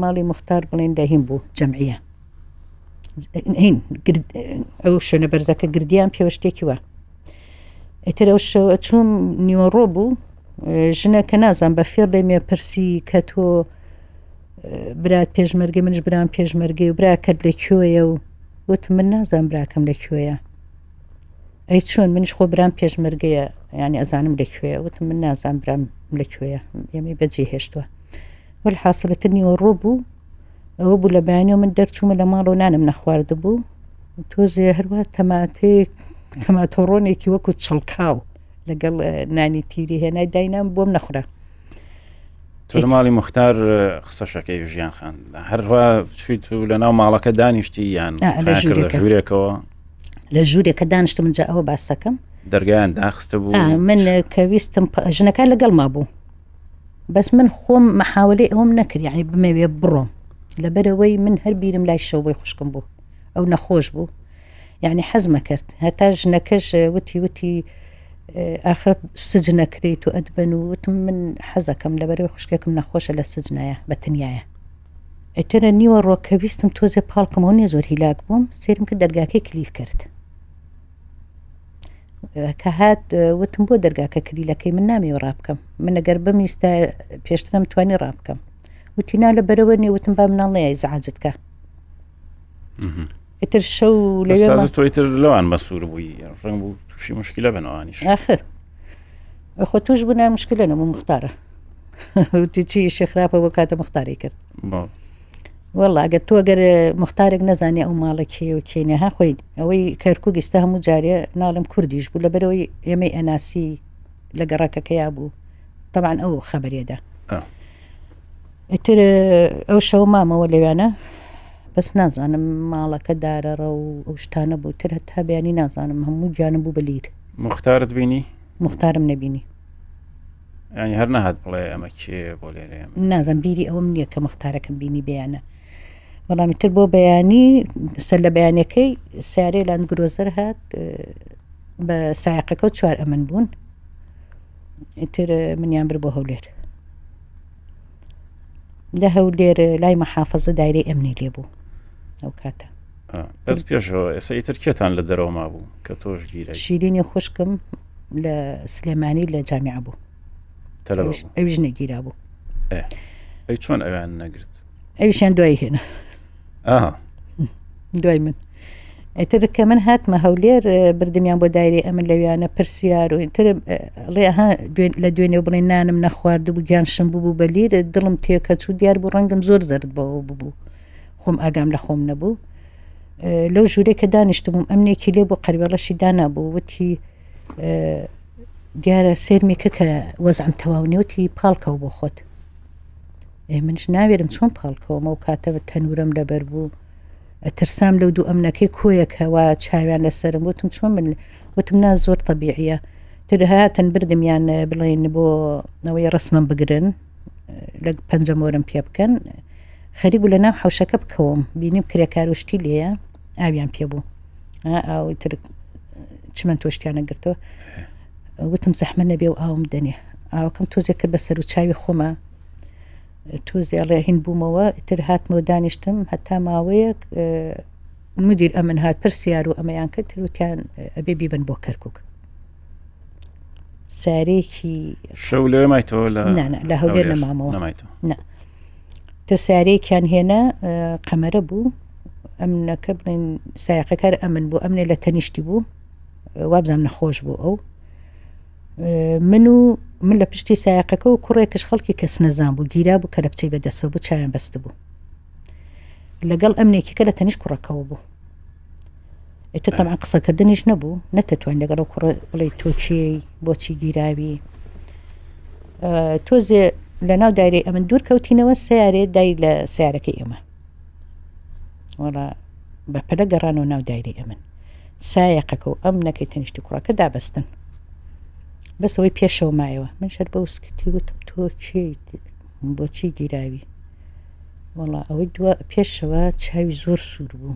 ماڵی مختار بڵێن لە هین بوو جەمعیە هین ئەو شوێنە بەرزەکە گردیان پێوە شتێکی وە ئیتر ئەو شەوە چوون نیوەڕۆ بوو ژنە کە نازان بە فێڵ لێ پرسی کە تۆ برات پێشمەرگەی منش برام پێشمەرگەی و براکەت لە کوێیە و وتم من نازانم براکەم لە کوێیە ئەی چۆن منیش خۆ برام پێشمەرگەیە ینی ئەزانم لە کوێیە وتم من نازانم برام لە کوێیە ئێمەی بەجێ هێشتووە وەل حاصلتر نیوە ڕۆ بوو ئەوە بوو لە بەیانیەوە من دەرچوومە لە ماڵەوە نانم نەخواردبوو تۆزێ هەروە تەماتەیەک تەماتۆڕۆنێکی وەکو چڵکاو لەگەڵ نانی تیری هێنای داینام بۆم نەخورا تۆ لە ماڵی مختار قسەشەکەی ژیان خان هەروە چویت و لە ناو ماڵەکە دانیشتی یان لە ژوورێکەوە لە ژوورێکە دانیشتم جا ئەوە باسەکەم دەرگایان داخستە بوو من کە ویستم ژنەکە لەگەڵ ما بوو بەس من خۆم مەحاولەی ئەوم نەکرد یعنی بمەوێ بڕۆم لەبەرەوەی من هەر بیرم لای شەوەی خوشکم بوو ئەو نەخۆش بوو یعنی حەزمە کرد هەتا ژنەکەش وتی وتی ئاخر سجنەکرێیت و ئەتبەن و وتم من حەزەکەم لەبەرەوەی خوشکێکم نەخۆشە لە سجنایە بە تەنیایە ئیتر نیوە ڕۆ کە ویستم تۆزێ پاڵکەمەوە نیە زۆر هیلاک بووم سێرم کرد دەرگاکەی کلیل کرد کە هات وتم بۆ دەرگاکە کلیلەکەی من نامەوە ڕابکەم من ئەگەر بمویستە پێشترم توانی ڕابکەم وتی نا لە بەرەوە نیە وتم با مناڵ نەیە ئیزعاجت کە ئیتر شەو لەوێ تازە تۆ ئیتر لەوان مەسوور بووی ڕەنگ بوو تووشی مشکلە بن ئەوانیش ئاخر خۆ توش بوو مشکلە نەبوو مختارە وتی چی ئیشی خراپە بۆ کاتە مختاری کرد والله ئەگەر تۆ گەر مختارێک نەزانێ ئەو ماڵە کێ و کێنە ها خۆی ئەوەی کەرکک ئیستا هەموو جارێ ناڵم کوردیش بوو لەبەرەوەی ئێمەی ئەناسی لە گەڕەکەکەیا بوو طبعا ئەو خەبەرێدا ئیتر ئەو شەو مامەوە لەوێنە بەس نازانم ماڵەکە دارەڕە و ئەو شتانە بوو تر هەتا بەیانی نازانم هەموو گیانم بوو بە لیر. موختارت بینی؟ موختارم نەبینی. یانی هەر نەهات بڵێ ئەمە کێیە بۆ لێرەیە؟ نازانم بیری ئەوەم نییە کە موختارەکەم بینی بەیانە. بەڵام ئیتر بۆ بەیانی سەر لە بەیانەکەی سیارەی لاندگرۆزەر هات بە سایەقەکە و چوار ئەمن بوون. ئیتر منیان برد بۆ هەولێر. لە هەولێر لای مەحافزە دایرەی ئەمنی لێ بوو ئەو کاتە دەست پێشەوە ئێستا ئیتر کێتان لە دەرەوە مابوو کە تۆش گیرە شیرینی خوشکم لە سلێمانی لە جامیع بوو ئەویش نەگیرا بوو ئەی چۆن ئەویان نەگرت ئەویشیان دوای هێنا دوای من ئیتر کە من هاتمە هەولێر بردمیان بۆ دایرەی ئەمن لەویانە پرسیار و ئیتر ڵێ ها لە دوێنێ بڵێ نانم نەخوارد بوو گیان شم بوو بە لیر دڵم تێکەچوو دیار بوو ڕەنگم زۆر زەرد بەوە ببوو خۆم ئاگام لە خۆم نەبوو لەو ژوورێک کە دانیشتبووم ئەمنێکی لێ بوو قەروێڵەشی دانابوو وتی دیارە سێرمی کرد کە وەزعم تەواو نیوتی پاڵکەوە بۆ خۆت ئێ منش ناوێرم چۆن پاڵکەوەم ئەو کاتە تەنورەم لەبەر بوو ئەترسام لەو دوو ئەمنەکەی کۆیەکەوە چاویان لەسەرم وتم چۆن من وتم نا زۆر تەبیعیە تر هاتن بردمیان بڵێن بۆ ئەوەی ڕسمم بگرن لە پەنجەمۆرم پێ بکەن خەریک بوو لە ناو حوشەکە بکەوم بینیم کرێکار و شتی لێیە ئاویان پێ بوو ئاوی تر چمەن تۆشتیانە گرتەوە وتم زەحمە نەبێ و ئاوم دەنێ ئاوەکەم تۆزێک کرد بە سەر و چاوی خۆمە تۆزێ ئەڵێ هین بوومەوە ئیتر هاتمەوە دانیشتم هەتا ماوەیەک مدیر ئەمن هات پرسیار و ئەمەیان کرد وتیان ئەبێ بیبن بۆ کەرکک سارێکی شەو لەوێ مایتەوە لە لە هەولێر نەمامەوە نە تر سارێکیان هێنا قەمەرە بوو ئەمنەکە بڵێن سایقەکەر ئەمن بوو ئەمنێ لە تەنیشتی بوو وابزانام نەخۆش بوو ئەو من و من لە پشتی سایەقەکە و کوڕێکش خەڵکی کەس نەزان بوو گیرا بوو کەلەپچەی بە دەسەوە بوو چاویان بەست بوو لەگەڵ ئەمنێکیکە لە تەنیش کوڕەکەەوە بوو. ئیتر تەبعەن قسەکردنیش نەبوو نەتەتوانی لەگەڵ ئەو کوڕە بڵێی تۆ کێی بۆچی گیراوی تۆزێ لە ناو دایرەی ئەمن دوور کەوتینەوە سیارێ دای لە سیارەکەی ئێمە وەڵا بە پەلە گەڕانەوە ناو دایرەی ئەمن سایەقەکە و ئەم نەکەی تەنیشتی کوڕەکە دابەستن بەس ئەوەی پێشەوە مایەوە من شەر بە وسکتی وتم تۆ کێیت بۆچی گیراوی وەڵا ئەوەی دوا پێشەوە چاوی زۆر سوور بوو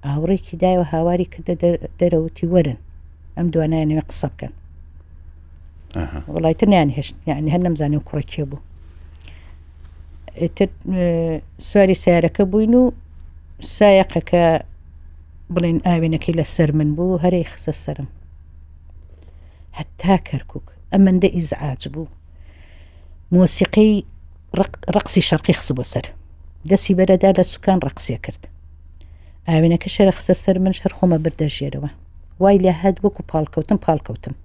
ئاوڕێکی دایەوە هاواری کردە دەرەوتی وەرن ئەم دوانایانەوە قسە بکەن وڵی تر نیان هێشت یعنی هەر نەمزانانی و کوڕە کێ بوو ئیتر سواری سیارەکە بووین و سایەقەکە بڵێن ئاوێنەکەی لەسەر من بوو هەرەی خسە سرم هەتا کەرکک ئەمەندە ئیزعاج بوو مۆسیقی ڕقسی شەرقی خسبوو سەر دەسی بەرەدا لە سوکان ڕقسیە کرد ئاوێنەکە شەرە خسە سەر من هەر خۆمە بردە ژێرەوە وای لە هەت وەکو پاڵکەوتم پاڵکەوتم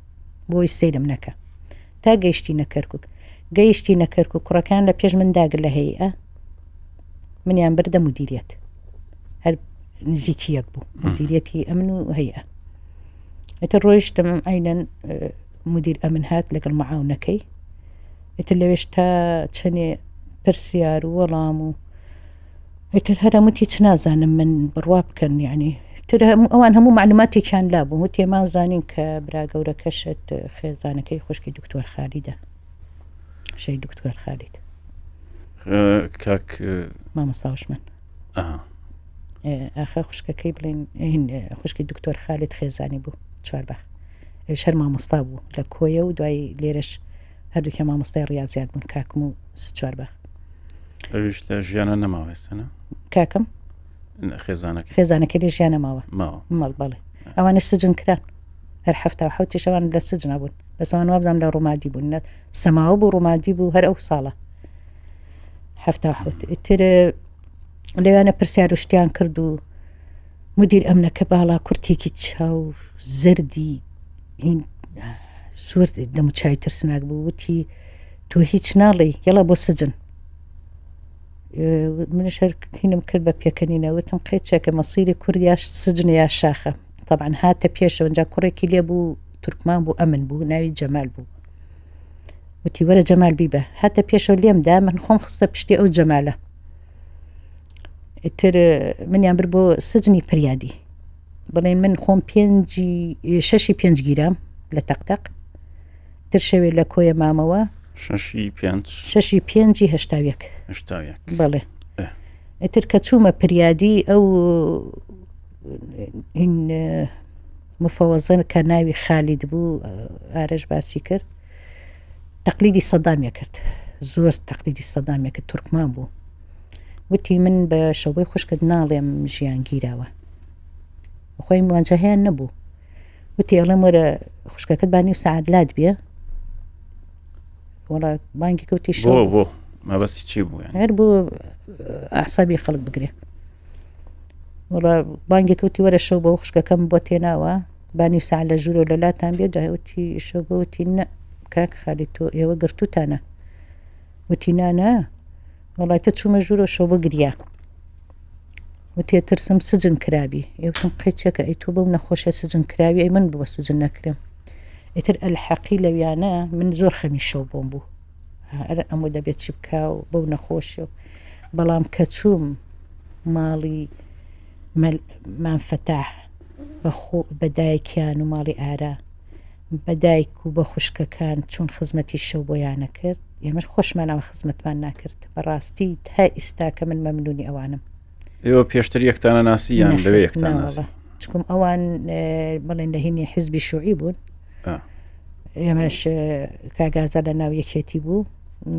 بۆی سەیرم نەکە تا گەیشتینە کەرکک گەیشتینە کەرکک کوڕەکان لە پێش من داگر لە هەیئە منیان بردە مدیریەت هەر نزیکی یەک بوو مدیریەتی ئەمن و هەیە ئیتر ڕۆیشتم عینەن مدیر ئەمن هات لەگەڵ معاونەکەی ئیتر لەوێش تا چەنێ پرسیار و وەڵام و ئیتر هەر هەموو هیچ نازانم من بڕوا بکەن یعنی تر هەموو ئەوان هەموو معلوماتێکیان لا بوو وتێمان زانین کە برا گەورەکەشت خێزانەکەی خوشکی دکتۆر خالیدە شەی دکتۆر خالید کاک مامۆستا وشمن ئاخە خوشکەکەی بڵێن خوشکی دکتۆر خالید خێزانی بوو چوارباخ ئەویش هەر مامۆستا بوو لە کۆیە و دوای لێرەش هەردووکیان مامۆستای ڕاضیات بوون کاکم و چوارباخ ئەویش لە ژیانە نەماوە ئێستا کاکم خێزانەکە خێزانەکە لە ژیانە ماوە ماوە مەڵ بەڵێ ئەوانش سجن کران هەر حەفتا و حەوتیش ئەوان لە سجنا بوون بەس ئەوان وابزانم لە ڕومادی بوون نە سەماوە بوو ڕومادی بوو هەر ئەو ساڵە 77 ئیتر لەوانە پرسیار و شتیان کرد و مدیر ئەمنەکە باڵا کورتێکی چاو زەردی هین زۆر دەموچاوی ترسناک بوو وتی تۆ هیچ ناڵێی یەڵا بۆ سجن منش هەر هینم کرد بە پێکەنینە وتم قەیچێکە مەسیری کورد یا سجن یا شاخە طبعا هاتە پێشەوە جا کوڕێکی لێ بوو تورکمان بوو ئەمن بوو ناوی جەمال بوو وتی وەرە جەمال بیبە هاتە پێشەوە لێم دا من خۆم خستە پشتی ئەو جەمالە ئیتر منیان بر بۆ سجنی پریادی بڵێن من خۆم پێنجی شەشی پێنج گیرام لە تەقتەق تر شەوێ لە کۆیە مامەوە شەشی پێنج شەشی پێنجی هەشتاویەک هەشتاویەک بەڵێ ئیتر کە چوومە پریادی ئەو هین مفەوەزە کە ناوی خالید بوو ئارەش باسی کرد تەقلیدی سەدامیە کرد زۆر تەقلیدی سەدامیە کرد تورکمان بوو وتی من بە شەوەی خوشکت ناڵێم ژیان گیراوە خۆی موانجەهیان نەبوو وتی ئەڵێم وەرە خوشکەکەت با نیو سەعات لات بێ وەڵا بانگی کەوتی شەو بۆ بۆ مەبەستی چی بوو یانی؟ هەر بۆ ئەعسابی خەڵک بگرێ وەڵا بانگی کەوتی وەرە شەو بۆ خوشکەکەم بۆ تێناوە با نیو سەعات لە ژوورەوە لە لاتان بێ دوای وتی شەو بۆ وتی نە کاک خالید تۆ ئێوە گرتوتانە وتی نا نا وەڵای تە چوومە ژوورەوە شەو بۆ گریا وتێ ترسم سجن کرابی ئێوتم قەیچەکە ئەی تۆ بەو نەخۆشە سجن کراوی ئەی من بۆ سجن نەکرم ئیتر ئەلحەقی لەویانە من زۆر خەمی شەو بۆم بوو ئەرە ئەمە دەبێت چی بکا و بەو نەخۆشی و بەڵام کە چووم ماڵی مام فەتاح بەخۆ بە دایکیان و ماڵی ئارا بە دایک و بە خوشکەکان چۆن خزمەتی شەو بۆیانە کرد ئێمەش خۆشمان ئەوە خزمەتمان ناکرد بەڕاستی تا ئیستا کە من مەمنونی ئەوانم. ئێوە پێشتر یەکتانە ناسی یان لەوێ یەکتان ناسی؟ چکم ئەوان بڵێن لە هینی حزبی شوعی بوون ئێمەش کاگازا لە ناو یەکێتی بوو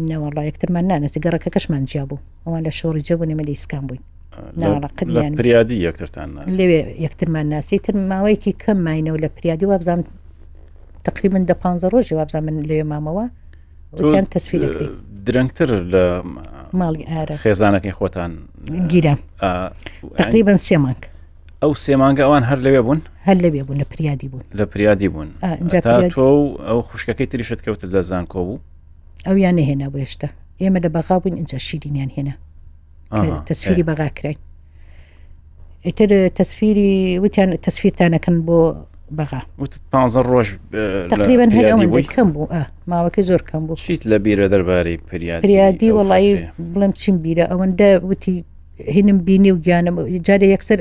نەوەڵا یەکترمان نانەسی گەڕەکەکەشمان جیا بوو ئەوان لە شۆڕی جەبوون ئێمە لە ئیسکان بووین پریادی یەکترتان لەوێ یەکترمان ناسی تر ماوەیەکی کەم ماینەوە لە پریادی وابزانام تقریبا دە پ ڕۆژی وابزانام من لەوێ مامەوە وتیان تەسفی دەکرێت درەنگتر لە ماڵی ئارە خێزانەکەی خۆتان گیرا تقریبا سێ مانگ ئەو سێ مانگە ئەوان هەر لەوێ بوون هەر لەوێ بوون لە پریادی بوون لە پریادی بوون تۆ و ئەو خوشکەکەی تریشت کەوتت لە زانکۆ بوو ئەویان نەهێنا بۆ هێشتا ئێمە لە بەغا بووین ئینجا شیرینیان هێنا تەسفیری بەغا کراین. ئیتر تەسفیری وتیان تەسفیرتانەکەن بۆ بەغا. وتت پانزە ڕۆژ تقریبا هەر ئەوەندە کەم بوو ئا ماوەکەی زۆر کەم بوو. چیت لە بیرە دەربارەی پریادی پریادی وەڵی بڵێم چیم بیرە ئەوەندە وتی هینم بینی و گیانم جارێ یەکسەر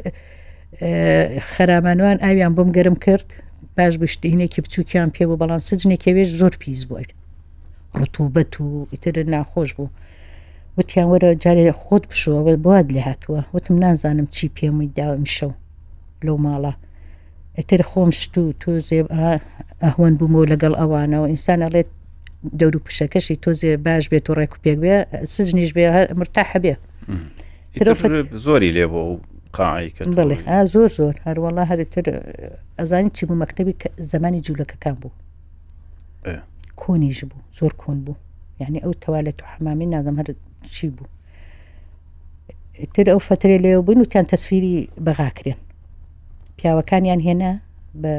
خەرامانوان ئاویان بۆم گەرم کرد باش بشتی هینێکی بچووکیان پێ بوو بەڵام سجنێکەوێش زۆر پیس بووە ڕتوبەت و ئیتر ناخۆش بوو. وتیان وەرە جارێ خۆت بشۆوە بۆات لێ هاتووە وتم نازانم چی پێم داوە ئیمشەو لەو ماڵە ئیتر خۆم شت و تۆزێ ئەهوەن بوومەوە لەگەڵ ئەوانەوە ئینسان ئەڵێت دەور و پشەکەشی تۆزێ باش بێت و ڕێک و پێک بێ سجنیش بێ مرتاحە بێ زۆری لێ بۆ قاعی کە بڵێ زۆر زۆر هەروەڵا هەرتر ئەزانی چی بوو مەکتتەبی زمانی جوولەکەکان بوو کۆنیش بوو زۆر کۆن بوو یعنی ئەو تەوالێت و حەمامی نازم هەر چی بوو تر ئەو فترێ لێو بووین وتیان تەسفیری بەغاکرێن پیاوەکانیان هێنا بە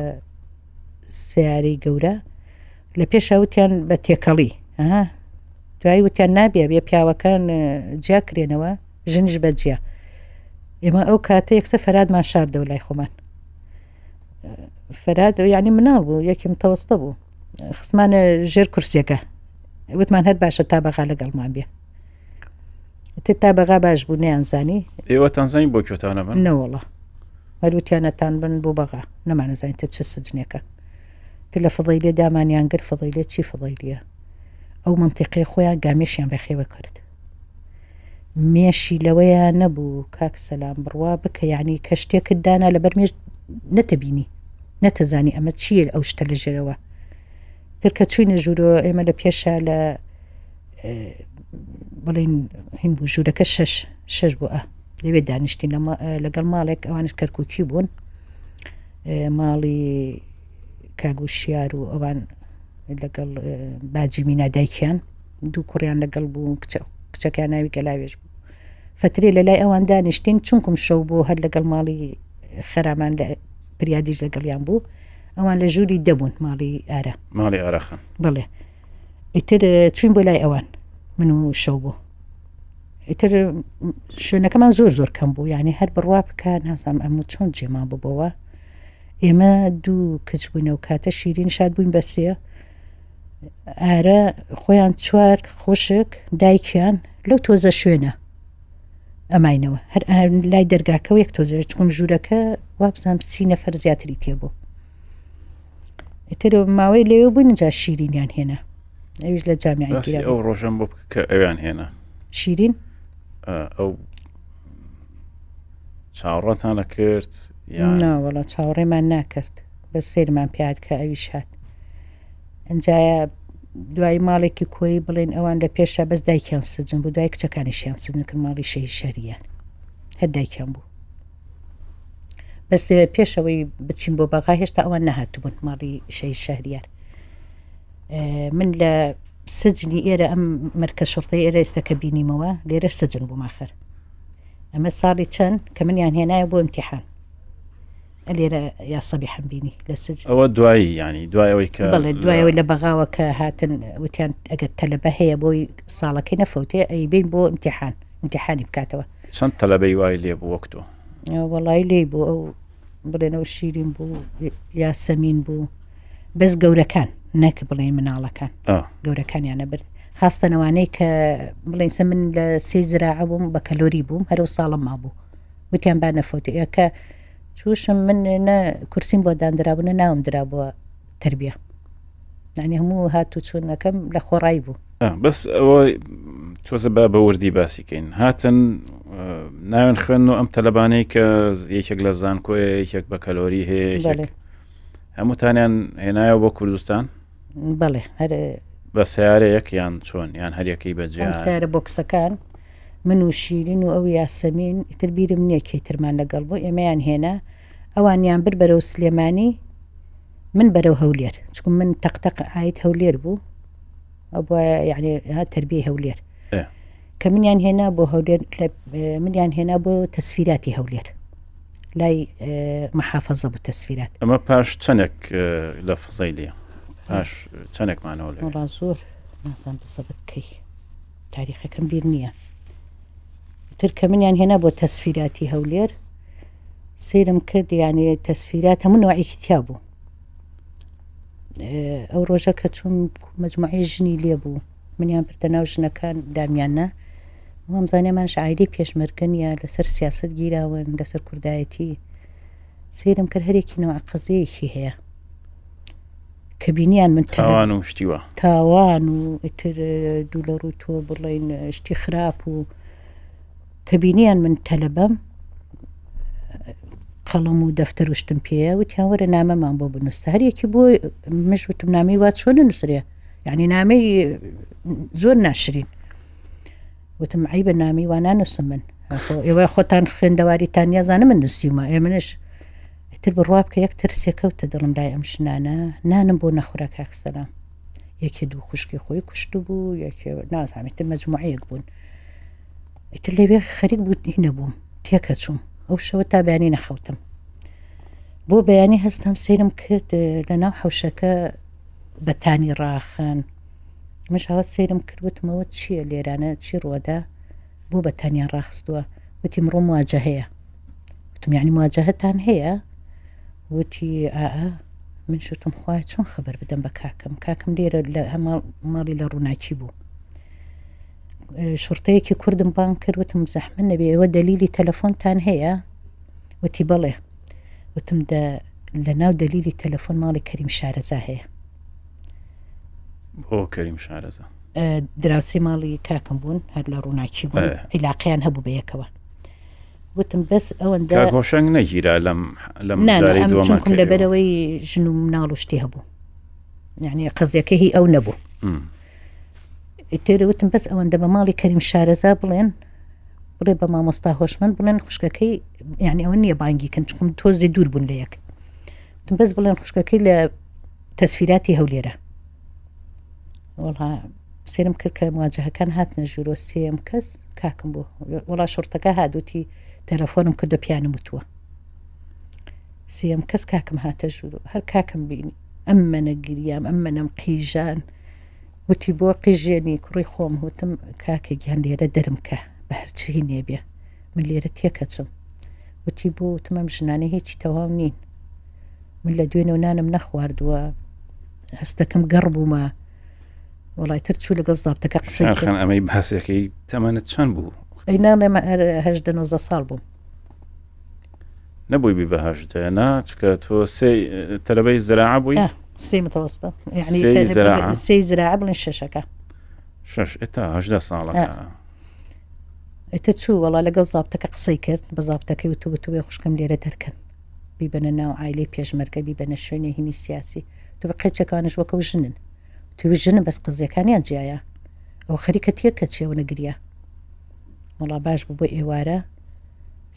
سیارەی گەورە لە پێشا وتیان بە تێکەڵی دوایی وتیان نابێ بێ پیاوەکان جیاکرێنەوە ژنیش بە جیا ئێمە ئەو کاتە یەکسە فەرادمان شاردەوە لای خۆمان فەراد یعنی مناڵ بوو یەکی متەوەستە بوو خستمانە ژێر کورسیەکە وتمان هەر باشە تا بەغا لەگەڵمان بێ تر تا بەغا باش بوو نیانزانی ئێوە تانزانی بۆ کوێتانە بن نەوەڵە هەروتیانەتان بن بۆ بەغا نەمانەزانین تە چ سجنێکە تر لە فضەیلێ دامانیان گر فضەیلێ چی فضەیلیە ئەو منتیقی خۆیان گامێشیان بەخێوە کرد مێشی لەوەیا نەبوو کاک سەلام بڕوا بکە یعنی کە شتێکت دانا لەبەر مێش نەتەبینی نەتەزانی ئەمە چییە ئەو شتە لە ژێرەوە تر کە چوینە ژوورەوە ئێمە لە پێشا لە بڵین هین بوو ژوورەکە شەش شەش بوو ئە لەوێ دانیشتین لەگەڵ ماڵێک ئەوانش کەرککی بوون ماڵی کاگوشیار و ئەوان لەگەڵ باجی مینا دایکیان دوو کوڕیان لەگەڵ بوو کچەکەیان ناوی گەلاوێژ بوو فترێ لە لای ئەوان دانیشتین چونکم شەو بوو هەر لەگەڵ ماڵی خەرامان لە پریادیش لەگەڵیان بوو ئەوان لە ژووری دەبوون ماڵی ئارە ماڵی ئارەخان بڵێ ئیتر چوین بۆ لای ئەوان من و شەو بوو ئیتر شوێنەکەمان زۆر زۆر کەم بوو یعنی هەر بڕوا بکە نازانم ئەمە چۆن جێمان ببەوە ئێمە دوو کچ بووینەوە کاتە شیرین شاد بووین بەسێ ئارە خۆیان چوار خوشک دایکیان لەو تۆزە شوێنە ئەماینەوە هەر لای دەرگاکەەوە یەک تۆزە چکم ژوورەکە وابزانام سی نەفەر زیاتری تێبوو ئیتر ماوەی لەوێ بووین جا شیرینیان هێنا ئەویش لە جامیعی ئەو ڕۆژەم بۆ کە ئەویان هێنا شیرین ئەو چاوەڕێتان نەکرد ناوەڵە چاوەڕێمان ناکرد بە سێرمان پیاد کە ئەویش هات ئەجاە دوای ماڵێکی کۆی بڵێن ئەوان لە پێشە بەس دایکیان سجن بوو دوای کچەکانیشیان سجن کرد ماڵی شەهی شەریان هەر دایکیان بوو بەس پێشەوەی بچین بۆ بەغا هێشتا ئەوان نەهاتبوون ماڵی شەهی شەهریار من لە سجنی ئێرە ئەم مرکە شڕتەی ئێرە ئێستا کە بینیمەوە لێرە سجن بوو ماخەر ئەمە ساڵی چەند کە منیان هێنایە بۆ امتحان لێرە یاسەبی حەمبینی لە سج ئەوە دوایی ینی دوای ئەوەی کە بڵێ دوایەوەی لە بەغاوە کە هاتن وتیان ئەگەر تەلەبە هەیە بۆی ساڵەکەی نەفەوتێ ئەی بین بۆ امتحان امتحانی بکاتەوە چەند تەلەبەی وای لێ بوو وەک تۆ وەڵی لێی بوو ئەو بڵێنەوە شیرین بوو یاسەمین بوو بەس گەورەکان نەک بڵێن مناڵەکان گەورەکانیانە برد خاستەنەوانەی کە بڵێن سە من لە سێ زراعە بووم بە کەلۆری بووم هەرو ساڵم مابوو وتیان با نەفەوتی ئەکە چوشم من نە کورسیم بۆ داندرابوو نە ناوم درابووە تربیە یعنی هەموو هات و چوونەکەم لە خۆڕایی بوو بەس ئەوە تۆزە با بە وردی باسیکەین هاتن ناوێن خوێن و ئەم تەلبانەی کە یەکێک لە زانکۆیە یەکێک بە کەلۆری هەیە هەمووتانیان هێنایەوە بۆ کوردستان بەڵێ هەر بە سیارەیەک یان چۆن یان هەریەکەی بەجیا سیارە بۆکسەکان من و شیرین و ئەو یاسەمین ئیتر بیرم نییە کێی ترمان لەگەڵ بوو ئێمەیان هێنا ئەوانیان برد بەرەو سلێمانی من بەرەو هەولێر چکم من تەقتەق ئایت هەولێر بوو ئەو بواە یعنی تربیەی هەولێر کە منیان هێنا بۆ هەولێر منیان هێنا بۆ تەسفیراتی هەولێر لای محافظە بوو تەسفیرات ئەمە پاش چەندێک لە فزەیلیە پاش چەندێکمانەوە لە زۆر نازان بزەبت کەی تاریخەکەم بیر نییە تر کە منیان هێنا بۆ تەسفیراتی هەولێر. سەیرم کرد یعنی تەسفیرات هەموو نوعێکی تیا بوو ئەو ڕۆژە کە چوون مجموعی ژنی لێ بوو منیان بردە ناو ژنەکان دامیان نا وامزانیمان شعایلی پێشمەرگەن یا لەسەر سیاست گیراون لەسەر کوردایەتی سەیرم کرد هەرێکی نەوە قەزەیەکی هەیە کە بینیان من تاوان و شتیوە تاوان و ئیتر دوو لە ڕووی تۆ بڵین شتی خراپ و کە بینیان من تەلەبەم قەڵەم و دەفتەر و شتم پێیە وتیان وەرە نامەمان بۆ بنووسە هەر یەکی بۆ مش وتم نامی وا چۆن نووسرێ یعنی نامەی زۆر ناشرین وتم عیبە نامی وا نانووسم من ئێوە خۆتان خوێندەواریتان نیازانە من نووسیومە ئێ منش ئیتر بڕوا بکە یەک ترسێ کەوتە دڵم لای ئەم ژنانە نانم بۆ نەخورا کاک سەلام یەکێ دوو خوشکی خۆی کوشت بوو یەکێ نازانم ئیتر مەجموعەیەک بوون ئیتر لەوێ خەریک بوو نەبووم تێکەچووم ئەو شەوە تا بەیانی نەخەوتم بۆ بەیانی هەستم سەیرم کرد لە ناو حەوشەکە بەتانی ڕاخن مش هەوە سەیرم کرد وتمەوە چییە لێرانە چی ڕوەدا بۆ بەتانیان ڕاخستووە وتی مڕۆ مواجهەیە وتم یعنی مواجهەتان هەیە وتی ئا من شتم خوای چۆن خبر بدەم بە کاکەم کاکەم لێرە لە هەماڵ ماڵی لە ڕووناکی بوو شورتەیەکی کوردم بانگ کرد وتم زەحمە نەبێ ئێوە دەلیلی تەلەفۆنتان هەیە وتی بەڵێ وتم دە لە ناو دەلیلی تەلەفۆن ماڵی کەریم شارەزا هەیە بۆ کەریم شارەزا دراوسی ماڵی کاکم بوون هەر لە ڕووناکی بوون عیلاقیان هەبوو بە یەکەوە وتم بەس ئەوەندە هۆشنگ نەگیرا لەم لەم چونکم لەبەرەوەی ژن و مناڵ و شتی هەبوو یعنی قەزیەکە هی ئەو نەبوو ئیتر وتم بەس ئەوەندە بە ماڵی کەریم شارەزا بڵێن بڵێ بە مامۆستا هۆشمەند بڵێن خوشکەکەی یعنی ئەوە نییە بانگی کەن چکم تۆزی دوور بوون لە یەک وتم بەس بڵێن خوشکەکەی لە تەسفیراتی هەولێرە وەڵا سێرم کرد کە مواجهەکان هاتنە ژوورۆ سێم کەس کاکم بوو وەڵا شڕتەکە هادوتی تەلەفۆنم کردو پیانم وتووە سێم کەس کاکم هاتە ژوورۆ هەر کاکم بینی ئەممەنە گریام ئەممەنەم قیژان وتی بۆ قیژێنی کوڕی خۆم وتم کاکە گیان لێرە دەرم کە بە هەرچی نێبێ من لێرە تێکەچم وتی بۆ وتم ئەم ژنانە هیچی تەواو نین من لە دوێنێ و نانم نەخواردووە هەستەکەم گەڕ بوومە وڵای تر چوو لەگەڵ زابتەکە قسەی کرد ئەمەی باسەکەی تەمەنت چەند بوو ئەی ناڵێمە هەژدە نۆزدە ساڵ بووم نەبووی بی بە هەژدە نا چکە تۆ سێ تەلەبەی زراعە بووی سێ متەوەستە یعنی سێ زراعە بڵێن شەشەکە شەش ئێتا هەژدە ساڵەکە ئیتر چوو وەڵا لەگەڵ زابتەکە قسەی کرد بە زابتەکەی وتو وتوێ خوشکم لێرە دەرکەن بیبەنە ناو عایلەی پێشمەرگە بیبەنە شوێنێ هینی سیاسی تو بە قەیچەکانش وەکەو ژنن تو ژنن بەس قزیەکانیان جیایە ئەو خەریکە تێکە چێوە نەگریا وەڵا باش بوو بۆ ئێوارە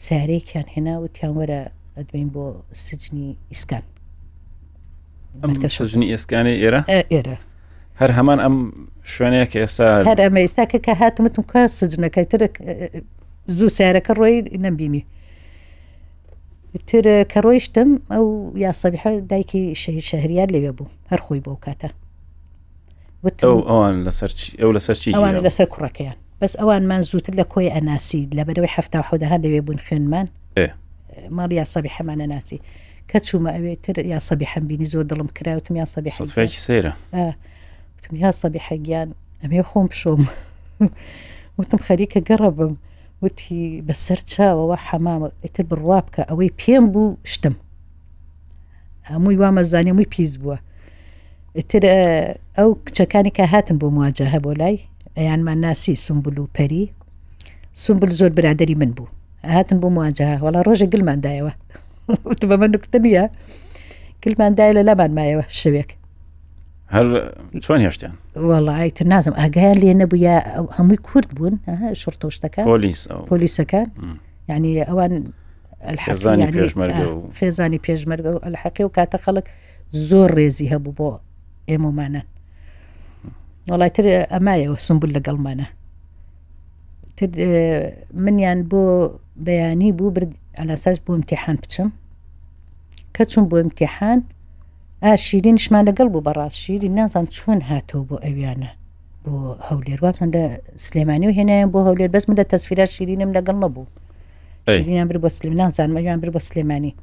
سیارەیەکیان هێنا وتیان وەرە ئەدبین بۆ سجنی ئیسکان سجنی ئێسکانی ئێرە ئێرە هەر هەمان ئەم شوێنەیە کە ئێستا هەر ئەمە ئێستا کە کە هاتم وتم کە سجنەکەی تر زوو سیارەکە ڕۆی نەمبینی تر کە ڕۆیشتم ئەو یاسەبیحە دایکی شەهید شەهریار لەوێ بوو هەر خۆی بۆ کاتە وتم ئەوان لەسەر ئەو لەسەر چی ئەوان لەسەر کوڕەکەیان بەس ئەوانمان زووتر لە کۆی ئەناسی لەبەرەوەی هەفتا حودەها لەوێ بوون خوێنمان ماڵ یاسەبی حەمانە ناسی کە چوومە ئەوێ تر یاسەبی حەم بینی زۆر دڵم کراوتم یاسەبی حەفێکی سەیرە وتم یاسەبی حەگیان ئەمێ خۆم بشۆم وتم خەریکە گەڕە بم وتی بەسەر چاوەوە حەمامە ئیتر بڕوا بکە ئەوەی پێم بوو شتم هەمووی وامەزانی هەمووی پیس بووە ئیتر ئەو کچەکانی کە هاتن بۆ مواجهە بۆ لای ئەیانمان ناسی سمبل و پەری سمبل زۆر برادری من بوو هاتن بۆ مواجهە وەڵا ڕۆژە گلمان دایەوە بەمە نکتە نییە گلمان دای لە لامان مایەوە شەوێک هەر چۆن هێشتیان وەڵی تر نازم ئاگایان لێ نەبوو یا هەمووی کورد بوون شڕتە شتەکە پۆلیس پۆلیسەکان یعنی ئەوان خێزانی پێشمەرگە و خێزانی پێشمەرگە و ئەلحەقی و کاتە خەڵک زۆر ڕێزی هەبوو بۆ ئێمەمانە وڵای تر ئەمایەوە سمبول لەگەڵمانە تر منیان بۆ بەیانی بوو برد ئەلاساس بۆ امتحان بچم کە چون بۆ امتحان ئا شیرینشمان لەگەڵ بوو بەڕاست شیرین نازانم چۆن هاتەوە بۆ ئەویانە بۆ هەولێر وابزانم لە سلێمانی و هێنایان بۆ هەولێر بەس من لە تەسفیرات شیرینم لەگەڵ نەبوو. شیرینیان برد بۆ سلێمانی نازانم ئەویان برد بۆ سلێمانی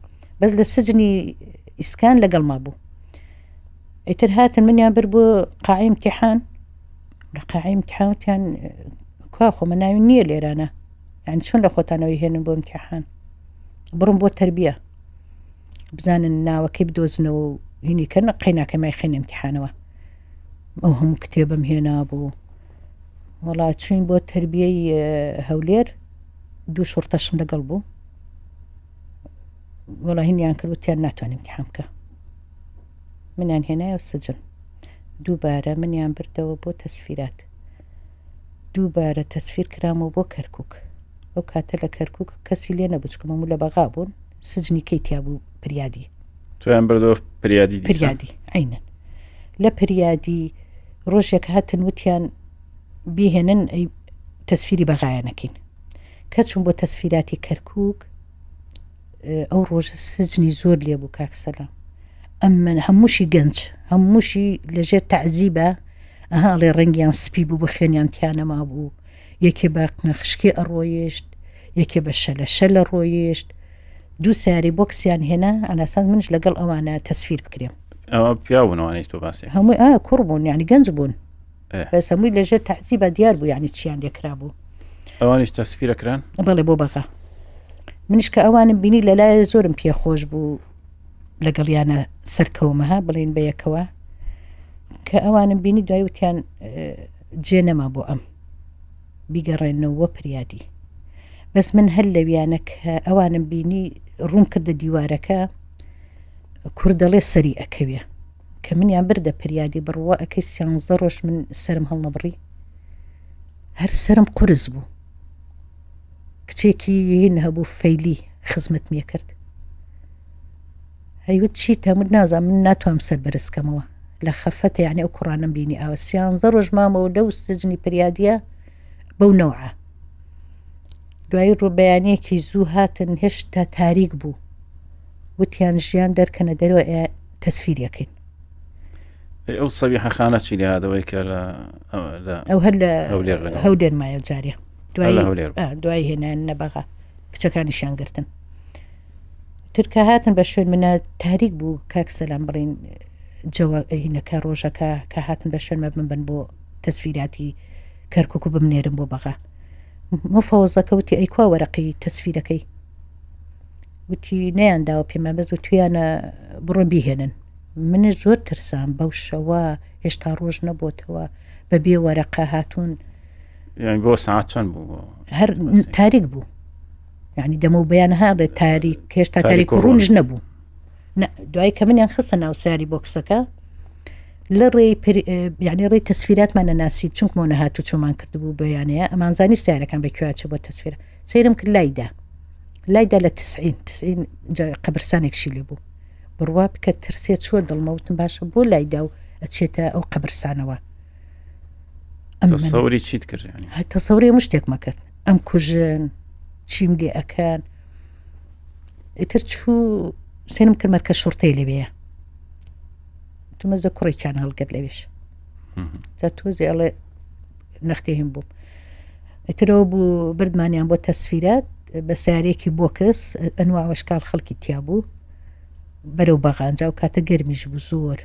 بەس لە سجنی ئیسکان لەگەڵ ما بوو ئیتر هاتن منیان برد بۆ قاعی امتحان لە قاعی امتحان وتیان کوا خۆمە ناوی نییە لێرانە یعنی چۆن لە خۆتانەوەی هێنن بۆ امتحان بڕم بۆ تربیە بزانن ناوەکەی بدۆزنەوە و هینی کەن قەیناکە مای خێن امتحانەوە ئەو هەموو کتێبم هێنا بوو وەڵا چوین بۆ تربیەی هەولێر دوو شوڕتەشم لەگەڵ بوو وەڵا هینیان کرد وتیان ناتوانین امتحان بکە منیان هێنایە سجن دووبارە منیان بردەوە بۆ تەسفیرات دووبارە تەسفیر کرامەوە بۆ کەرکک ئەو کاتە لە کەرکک کەسی لێ نەبوو چکم هەموو لە بەغا بوون سجنی کەی تیا بوو پریادی تویان بردەوە پریادی پریادی عینەن لە پریادی ڕۆژێک هاتن وتیان بیهێنن ئەی تەسفیری بەغایە نەکەین کە چوون بۆ تەسفیراتی کەرکک ئەو ڕۆژە سجنی زۆر لێ بوو کاک سەلام ئەمن هەمووشی گەنج هەمووشی لەژێر تەعزیبە ئەها ئەڵێ ڕەنگیان سپی بوو بە خوێنیان تیانەما بوو یەکێ بە خشکی ئەڕۆیشت یەکێ بە شەلە شەلە ڕۆیشت دوو سیاری بۆکسیان هێنا ئەلاساس منش لەگەڵ ئەوانە تەسفیر بکرێم ئەوە پیاونەوانەی تۆ باسی هەمووی ئا کوڕ بوون یعنی گەنج بوون بەس هەمووی لەژێر تەعزیبا دیار بوو یعنی چیان لێکرا بوو ئەوانیش تەسفیرە کران بەڵێ بۆ بەغا منیش کە ئەوانم بینی لەلایە زۆرم پێخۆش بوو لەگەڵیانە سەرکەومەها بڵین بە یەکەوە کە ئەوانم بینی دوای وتیان جێ نەما بۆ ئەم بیگەڕێنەوە پریادی بەس من هەر لەویانە کە ئەوانم بینی ڕوون کردە دیوارەکە کوردەڵێ سەری ئەکەوێ کە منیان بردە پریادی بڕوا ئەکەی سیانزە ڕۆژ من سرم هەڵنەبڕی هەر سرم قورس بوو کچێکی هین هەبوو فەیلی خزمەتمیە کرد هەیوت چی تەمت نازان من ناتوانم سەر بەرزکەمەوە لە خەفەتە یعنی ئەو کوڕانم بینی ئاوە سیانزە ڕۆژ مامەوە لەو سجنی پریادیە بەو نەوعە دوایی ڕۆبەیانەکی زوو هاتن هێشتا تاریک بوو وتیان ژیان دەرکەنە دەرەوە تەسفیریەکەین. ئەو سەبیحە خانە چی لێ هاتەوەی کە لە ئەو هەر لە هەولێر مایە جارێ دوای هێنان نەبەغا کچەکانیشیان گرتن ترکە هاتن بە شوێن منە تاریک بوو کاک سەلام بڵین جەوە هینەکە ڕۆژەکە کە هاتن بە شوێن مە بمبن بۆ تەسفیراتی کەرکک و بمنێرم بۆ بەغا مفەوەزەکە وتی ئەیکوا وەرەقی تەسفیرەکەی وتی نەیان داوە پێمان بەس وتویانە بڕۆن بیهێنن منش زۆر ترسام بەو شەوە هێشتا ڕۆژ نەبۆتەوە بە بێ وەرەقە هاتوون یعنی بۆ ساعت چەند بوو هەر تاریک بوو یعنی دەمە و بەیان هاڵێ تاریک هێشتا تاریک و ڕوونش نەبوو دوای کە منیان خستە ناو ساری بۆکسەکە لە ڕێی یعنی ڕێی تەسفیراتمان نەناسی چونکمەوە نەهات و چۆمان کردبوو بەیانەیە ئەمانزانی سیارەکان بە کوێچە بۆ تەسفیرە سەیرم کرد لایدا لایدا لە تسعین تسعین قەبرسانێکشی لێ بوو بڕوا بکە ترسێ چوە دڵمە وتم باشە بۆ لایدا و ئەچێتە ئەو قەبرسانەوە تەسەوری چیت کرد تەسەوری هەموو شتێکمە کرد ئەم کوژن چیم لێ ئەکەن ئیتر چوو سێنم کرد مەرکە شوڕتەی لەوەیە تومەزە کوڕێکیان هەڵگرت لەوێش جا تۆزێ ئەڵێ نەختێ هین بووم ئیترەوە بوو بردمانیان بۆ تەسفیرات بە سیارێکی بۆکس ئەنوا وەشکال خەڵکی تیا بوو بەرەو بەغانجا و کاتە گەرمیش بوو زۆر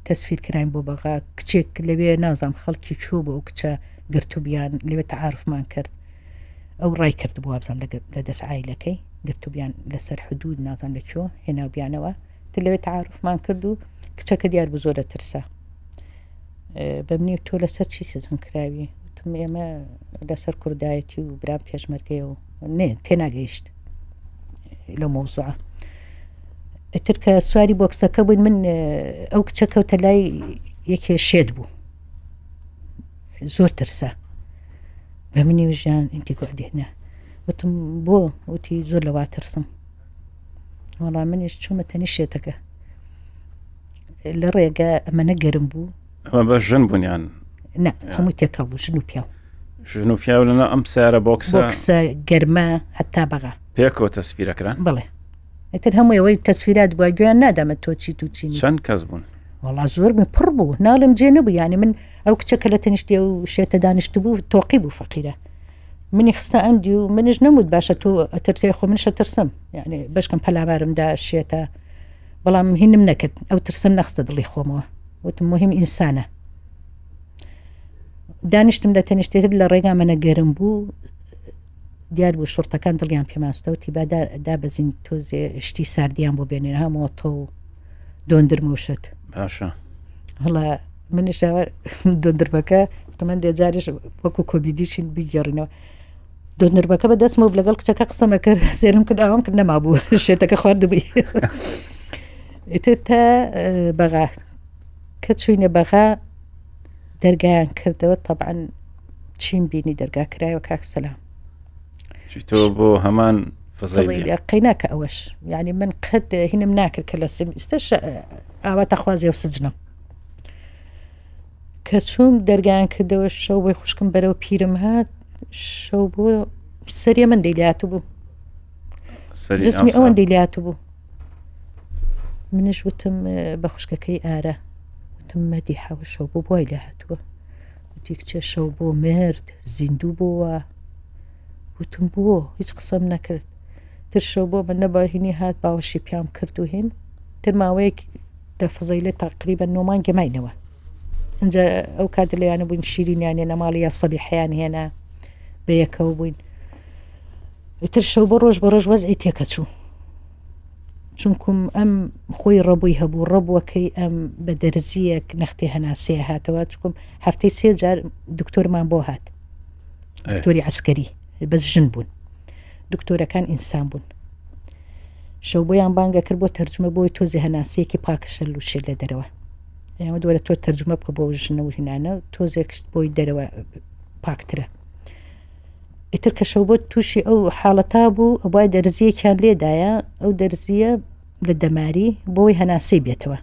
تەسفیر کراین بۆ بەغا کچێک لەوێ نازام خەڵکی چوو بۆ ئەو کچە گرتوبیان لەوێ تعاعرفمان کرد ئەو ڕای کرد بوو وابزانم لە دەست عایلەکەی گرتوبیان لەسەر حدود نازانم لە کوێ هێناوبیانەوە تر لەوێ تعارفمان کرد و کچەکە دیار بوو زۆر لە ترسا بەمنی تۆ لەسەر چی سزم کراوی وتم ئێمە لەسەر کوردایەتی و برام پێشمەرگەیە و نێ تێناگەیشت لەو مەوزوعە ئیتر کە سواری بۆکسەکە بووین من ئەو کچە کەوتە لای یەکێ شێت بوو زۆر ترسا بە منی و ژیان ئینتی گوعدێنە وتم بۆ وتی زۆر لەوا ترسم وەڵا منیش چوومە تەنی شێتەکە لە ڕێگە ئەمەنە گەرم بوو ئەمە بە ژن بوونیان نە هەموو تێکەڵ بوو ژن و پیاو ژن و پیاو لەنا ئەم سیارە بۆکسە بۆکسە گەرمە هەتا بەغا پێکەوە تەسفیرەکران بڵێ ئیتر هەموو ئەوەی تەسفیرات بووە گوێیان نادامە تۆ چیت و چینی چەند کەس بوون وەڵا زۆر بوو پڕ بوو ناڵێم جێ نەبوو یعنی من ئەو کچە کە لە تەنیشتی ئەو شێتە دانیشت بوو تۆقی بوو فەقیرە. منی خستە ئەم دیو منیش نەموت باشە تۆ ئەترسێ خۆ منشە ترسم یعنی بەشکم پەلامارمدا شێتە بەڵام هینم نەکرد ئەو ترسم نەخستە دڵی خۆمەوە وتم مهم ئینسانە دانیشتم لە تەنیشتێتر لە ڕێگا منە گەرم بوو دیار بوو شڕتەکان دڵیان پێماستەوە تیبا دابەزین تۆزێ شتی ساردیان بۆ بێنێن هەمۆتە و دۆندرمە و شت باشە هەڵا منیش دۆندرمەکە تەمەن دێ جاریش وەکو کۆمیدیشین بگێڕینەوە دۆندرمەکە بە دەستمەوە لەگەڵ کچەکە قسەمە کرد سێرم کرد ئاوام کرد نەمابوو شێتەکە خواردبووی ئیتر تا بەغا کە چوینە بەغا دەرگایان کردەوە تەبعەن چیم بینی دەرگا کرایەوە کاک سەلام تۆ بۆ هەمان فزەیلیە قەیناکە ئەوەش یعنی من قەت هینم ناکرد کە لە سم ئیستش ئاوا تەخوازی و سجنم کە چوم دەرگایان کردەوە شەو بۆی خوشکم بەرەو پیرم هات شەو بۆ سەریە من دەیلات بوو جسمی ئەوەن دەیلات بوو منش وتم بە خوشکەکەی ئارە وتم مەدی حەوە شەو بۆ بۆی لە هاتووە وتی کچێ شەو بۆ مرد زیندوو بۆوە وتم بۆ هیچ قسەم نەکرد تر شەو بۆ من نەباهینی هات باوەشی پیام کرد و هین تر ماوەیەک لە فزەیلە تقریبا نۆ مانگێ ماینەوە ئەجا ئەو کات لەیانە بووین شیرینیان هێنا ماڵی یا سەبی حیان هێنا بە یەکەوە بووین ئیتر شەو بۆ ڕۆژ بە ڕۆژ وەزعی تێکەچوو چونکم ئەم خۆی ڕەبووی هەبوو ڕەبووەکەی ئەم بە دەرزیەک نەختی هەناسەیە هاتەوە چکم هەفتەی سێ جار دکتۆرمان بۆ هات دکتۆری عسکەری بەس ژن بوون دکتۆرەکان ئینسان بوون شەو بۆیان بانگە کرد بۆ تەرجمە بۆی تۆزی هەناسەیەکی پاکشە لوشێت لە دەرەوە ئێمە دووەرە تۆ تەرجمە بکە بۆ ژنە و هینانە تۆزێک بۆی دەرەوە پاکترە ئیتر کە شەوبۆ تووشی ئەو حاڵەتە بوو ئەبای دەرزیەکیان لێدایە ئەو دەرزیە لە دەماری بۆی هەناسەی بێتەوە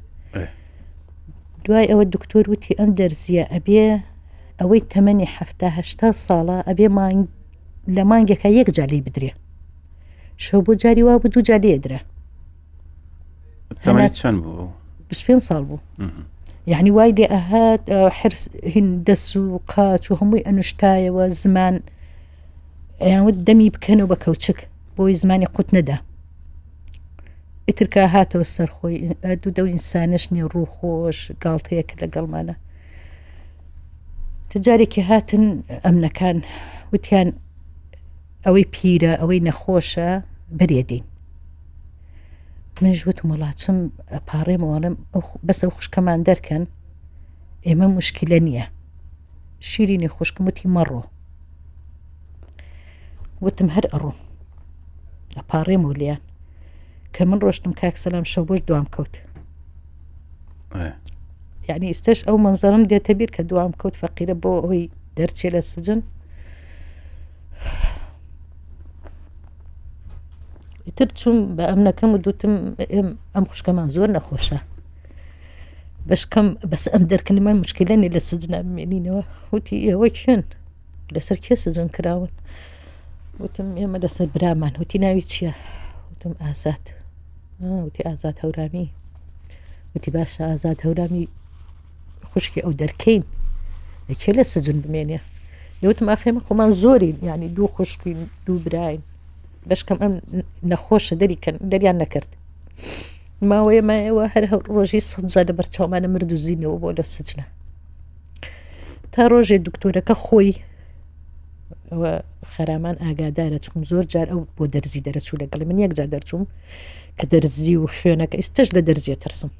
دوای ئەوە دکتۆر وتی ئەم دەرزیە ئەبێ ئەوەی تەمەنی هەشتا ساڵە ئەبێ مانگ لە مانگێکە یەک جا لی بدرێ شەو بۆ جاری وا بوو دوو جا لێدرا چەند بوو 25 ساڵ بوو یعنی وای لێ ئەهات حرس هین دەس و قاچ و هەمووی ئەنوشتایەوە زمان ئەیانوت دەمی بکەنەوە بە کەوچک بۆی زمانی قوت نەدا ئیترکە هاتەوە سەرخۆی دوو دەو ئینسانش نیە ڕوو خۆش گاڵتەیەک لەگەڵمانە تجارێکی هاتن ئەمنەکان وتیان ئەوەی پیرە ئەوەی نەخۆشە بەرێدین منیش وتم وەڵا چم ئەپاڕێمەوە ئەڵێم بەس ئەو خوشکەمان دەرکەن ئێمە مشکلە نییە شیرینی خوشکم وتی مەڕۆ وتم هەر ئەڕۆم ئەپاڕێمەوە لیان کە من ڕۆشتم کاک سەلام شەو بۆش دوام کەوت یعنی ئێستش ئەو منزەرم دێتە بیر کە دوام کەوت فەقیرە بۆ ئەوەی دەرچێ لە سجن ئیتر چوم بە ئەمنەکەم و دوتم ئەم خوشکەمان زۆر نەخۆشە بەشکەم بەس ئەم دەرکردنمان مشکلەنی لە سجنا بمێنینەوە وتی ئێوە کێن لەسەر کێ سجن کراون وتم ئێمە لەسەر برامان وتی ناوی چییە وتم ئازاد وتی ئازاد هەورامی وتی باشە ئازاد هەورامی خوشکی ئەو دەرکەین کێ لە سجن بمێنێ وتم ئاخێمە خۆمان زۆرین ینی دوو خوشکین دوو براین بەشکەم ئەم نەخۆشە دەریکەن دەریان نەکرد ماوەیە مایەوە هەر ڕۆژی سەجا لە بەرچاومانە مرد و زیینەوە بۆ لە سجنە تا ڕۆژێ دکتۆرەکە خۆی ئەوە خەرامان ئاگادارە چکم زۆر جار ئەو بۆ دەرزی دەرەچوو لەگەڵی من یەکجا دەرچووم کە دەرزی و خوێنەکە ئیستش لە دەرزیە ترسم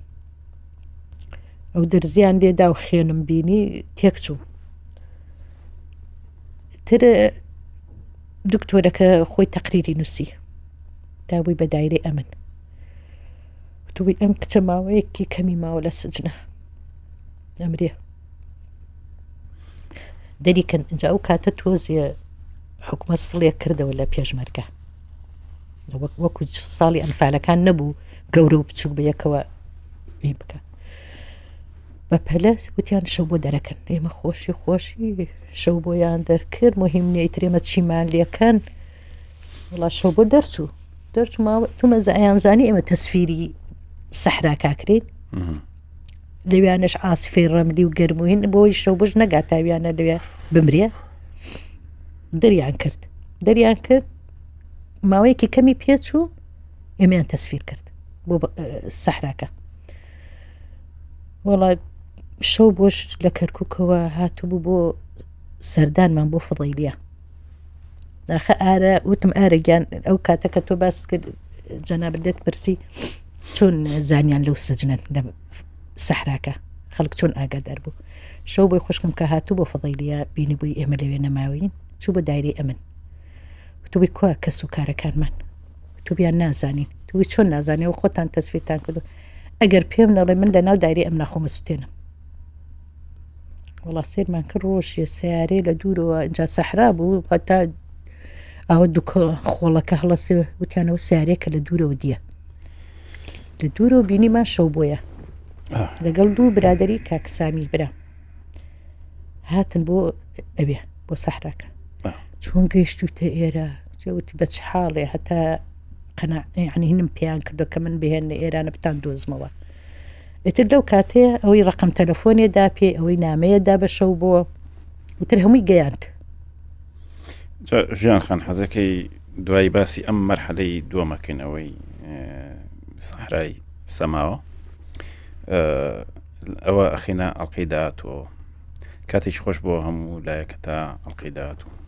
ئەو دەرزیان لێدا و خوێنم بینی تێکچوو تر دکتۆرەکە خۆی تەقریری نووسی تا بووی بە دایرەی ئەمن وتووی ئەم کچە ماوەیەکی کەمی ماوە لە سجنە ئەمرێ دەریکەن ئینجا ئەو کاتە تۆزیە حکومە سڵێک کردەوە لە پێشمەرگە وەکو ساڵی ئەنفالەکان نەبوو گەورە و بچوک بە یەکەوە بکە بە پەلە وتیان شەو بۆ دەرەکەن ئێمە خۆشی خۆشی شەو بۆیان دەرکرد مهم نییە ئیتر ئێمە چیمان لێکەن وڵا شەو بۆ دەرچوو دەرچوو ماوە تومەزە ئەیانزانی ئێمە تەسفیری سەحرا کاکرین لەویانش ئاسفەی ڕەملی و گەرموین بۆی شەو بۆش نەگات تاویانە لەوێ بمرێ. دەریان کرد دەریان کرد ماوەیەکی کەمی پێچوو ئێمەیان تەسفیر کرد بۆ سەحراکە وەڵا شەو بۆش لە کەرککەوە هاتبوو بۆ سەردانمان بۆ فضیلیە ئاخە ئارە وتم ئارە گیان ئەو کاتە کە تۆ باس کرد جەنابت لێت پرسی چۆن زانیان لەو سجنە لە سەحراکە خەڵک چۆن ئاگادار بوو شەو بۆی خوشکم کە هاتوو بۆ فەضیلیە بینی بووی ئێمە لەوێ نەماوین چوو بۆ دایرەی ئەمن وتوبی کوا کەس و کارەکانمان توبیان نازانین توی چۆن نازانێ و خۆتان تەسفیتان کردو ئەگەر پێم نەڵێ من لە ناو دایرەی ئەم ناخۆمە سوتێنم وەڵا سەیرمان کرد ڕۆژێ سیارەی لە دوورەوە اینجا سەحرا بوو هەتا ئەوە دوکە خۆڵەکە هەڵەسێ وتیانەوە سیارەیەکە لە دوورەوە دیە لە دوورەوە بینیمان شەو بۆیە لەگەڵ دوو برادری کاکسامی برا هاتن بۆ ئەوێ بۆ سەحراکە چۆن گەیشتوتە ئێرە وتی بە چ حاڵێ هەتا قەنا یعنی هینم پێیان کردو کە من بهێن لە ئێرانە بتان دۆزمەوە ئیتر لەو کاتەیە ئەوەی ڕقم تەلەفۆنێ دا پێ ئەوەی نامەیە دا بە شەو بۆ وتر هەمووی گەیاند. ژیان خان حەزەکەی دوایی باسی ئەم مەرحەلەی دووەمەکەین ئەوەی سەحرای سەماوە ئەوە ئەخینە ئەڵلقەی داهاتووە کاتێکی خۆش بۆ هەموو لایەکە تا ئەڵلقەی داهاتوو.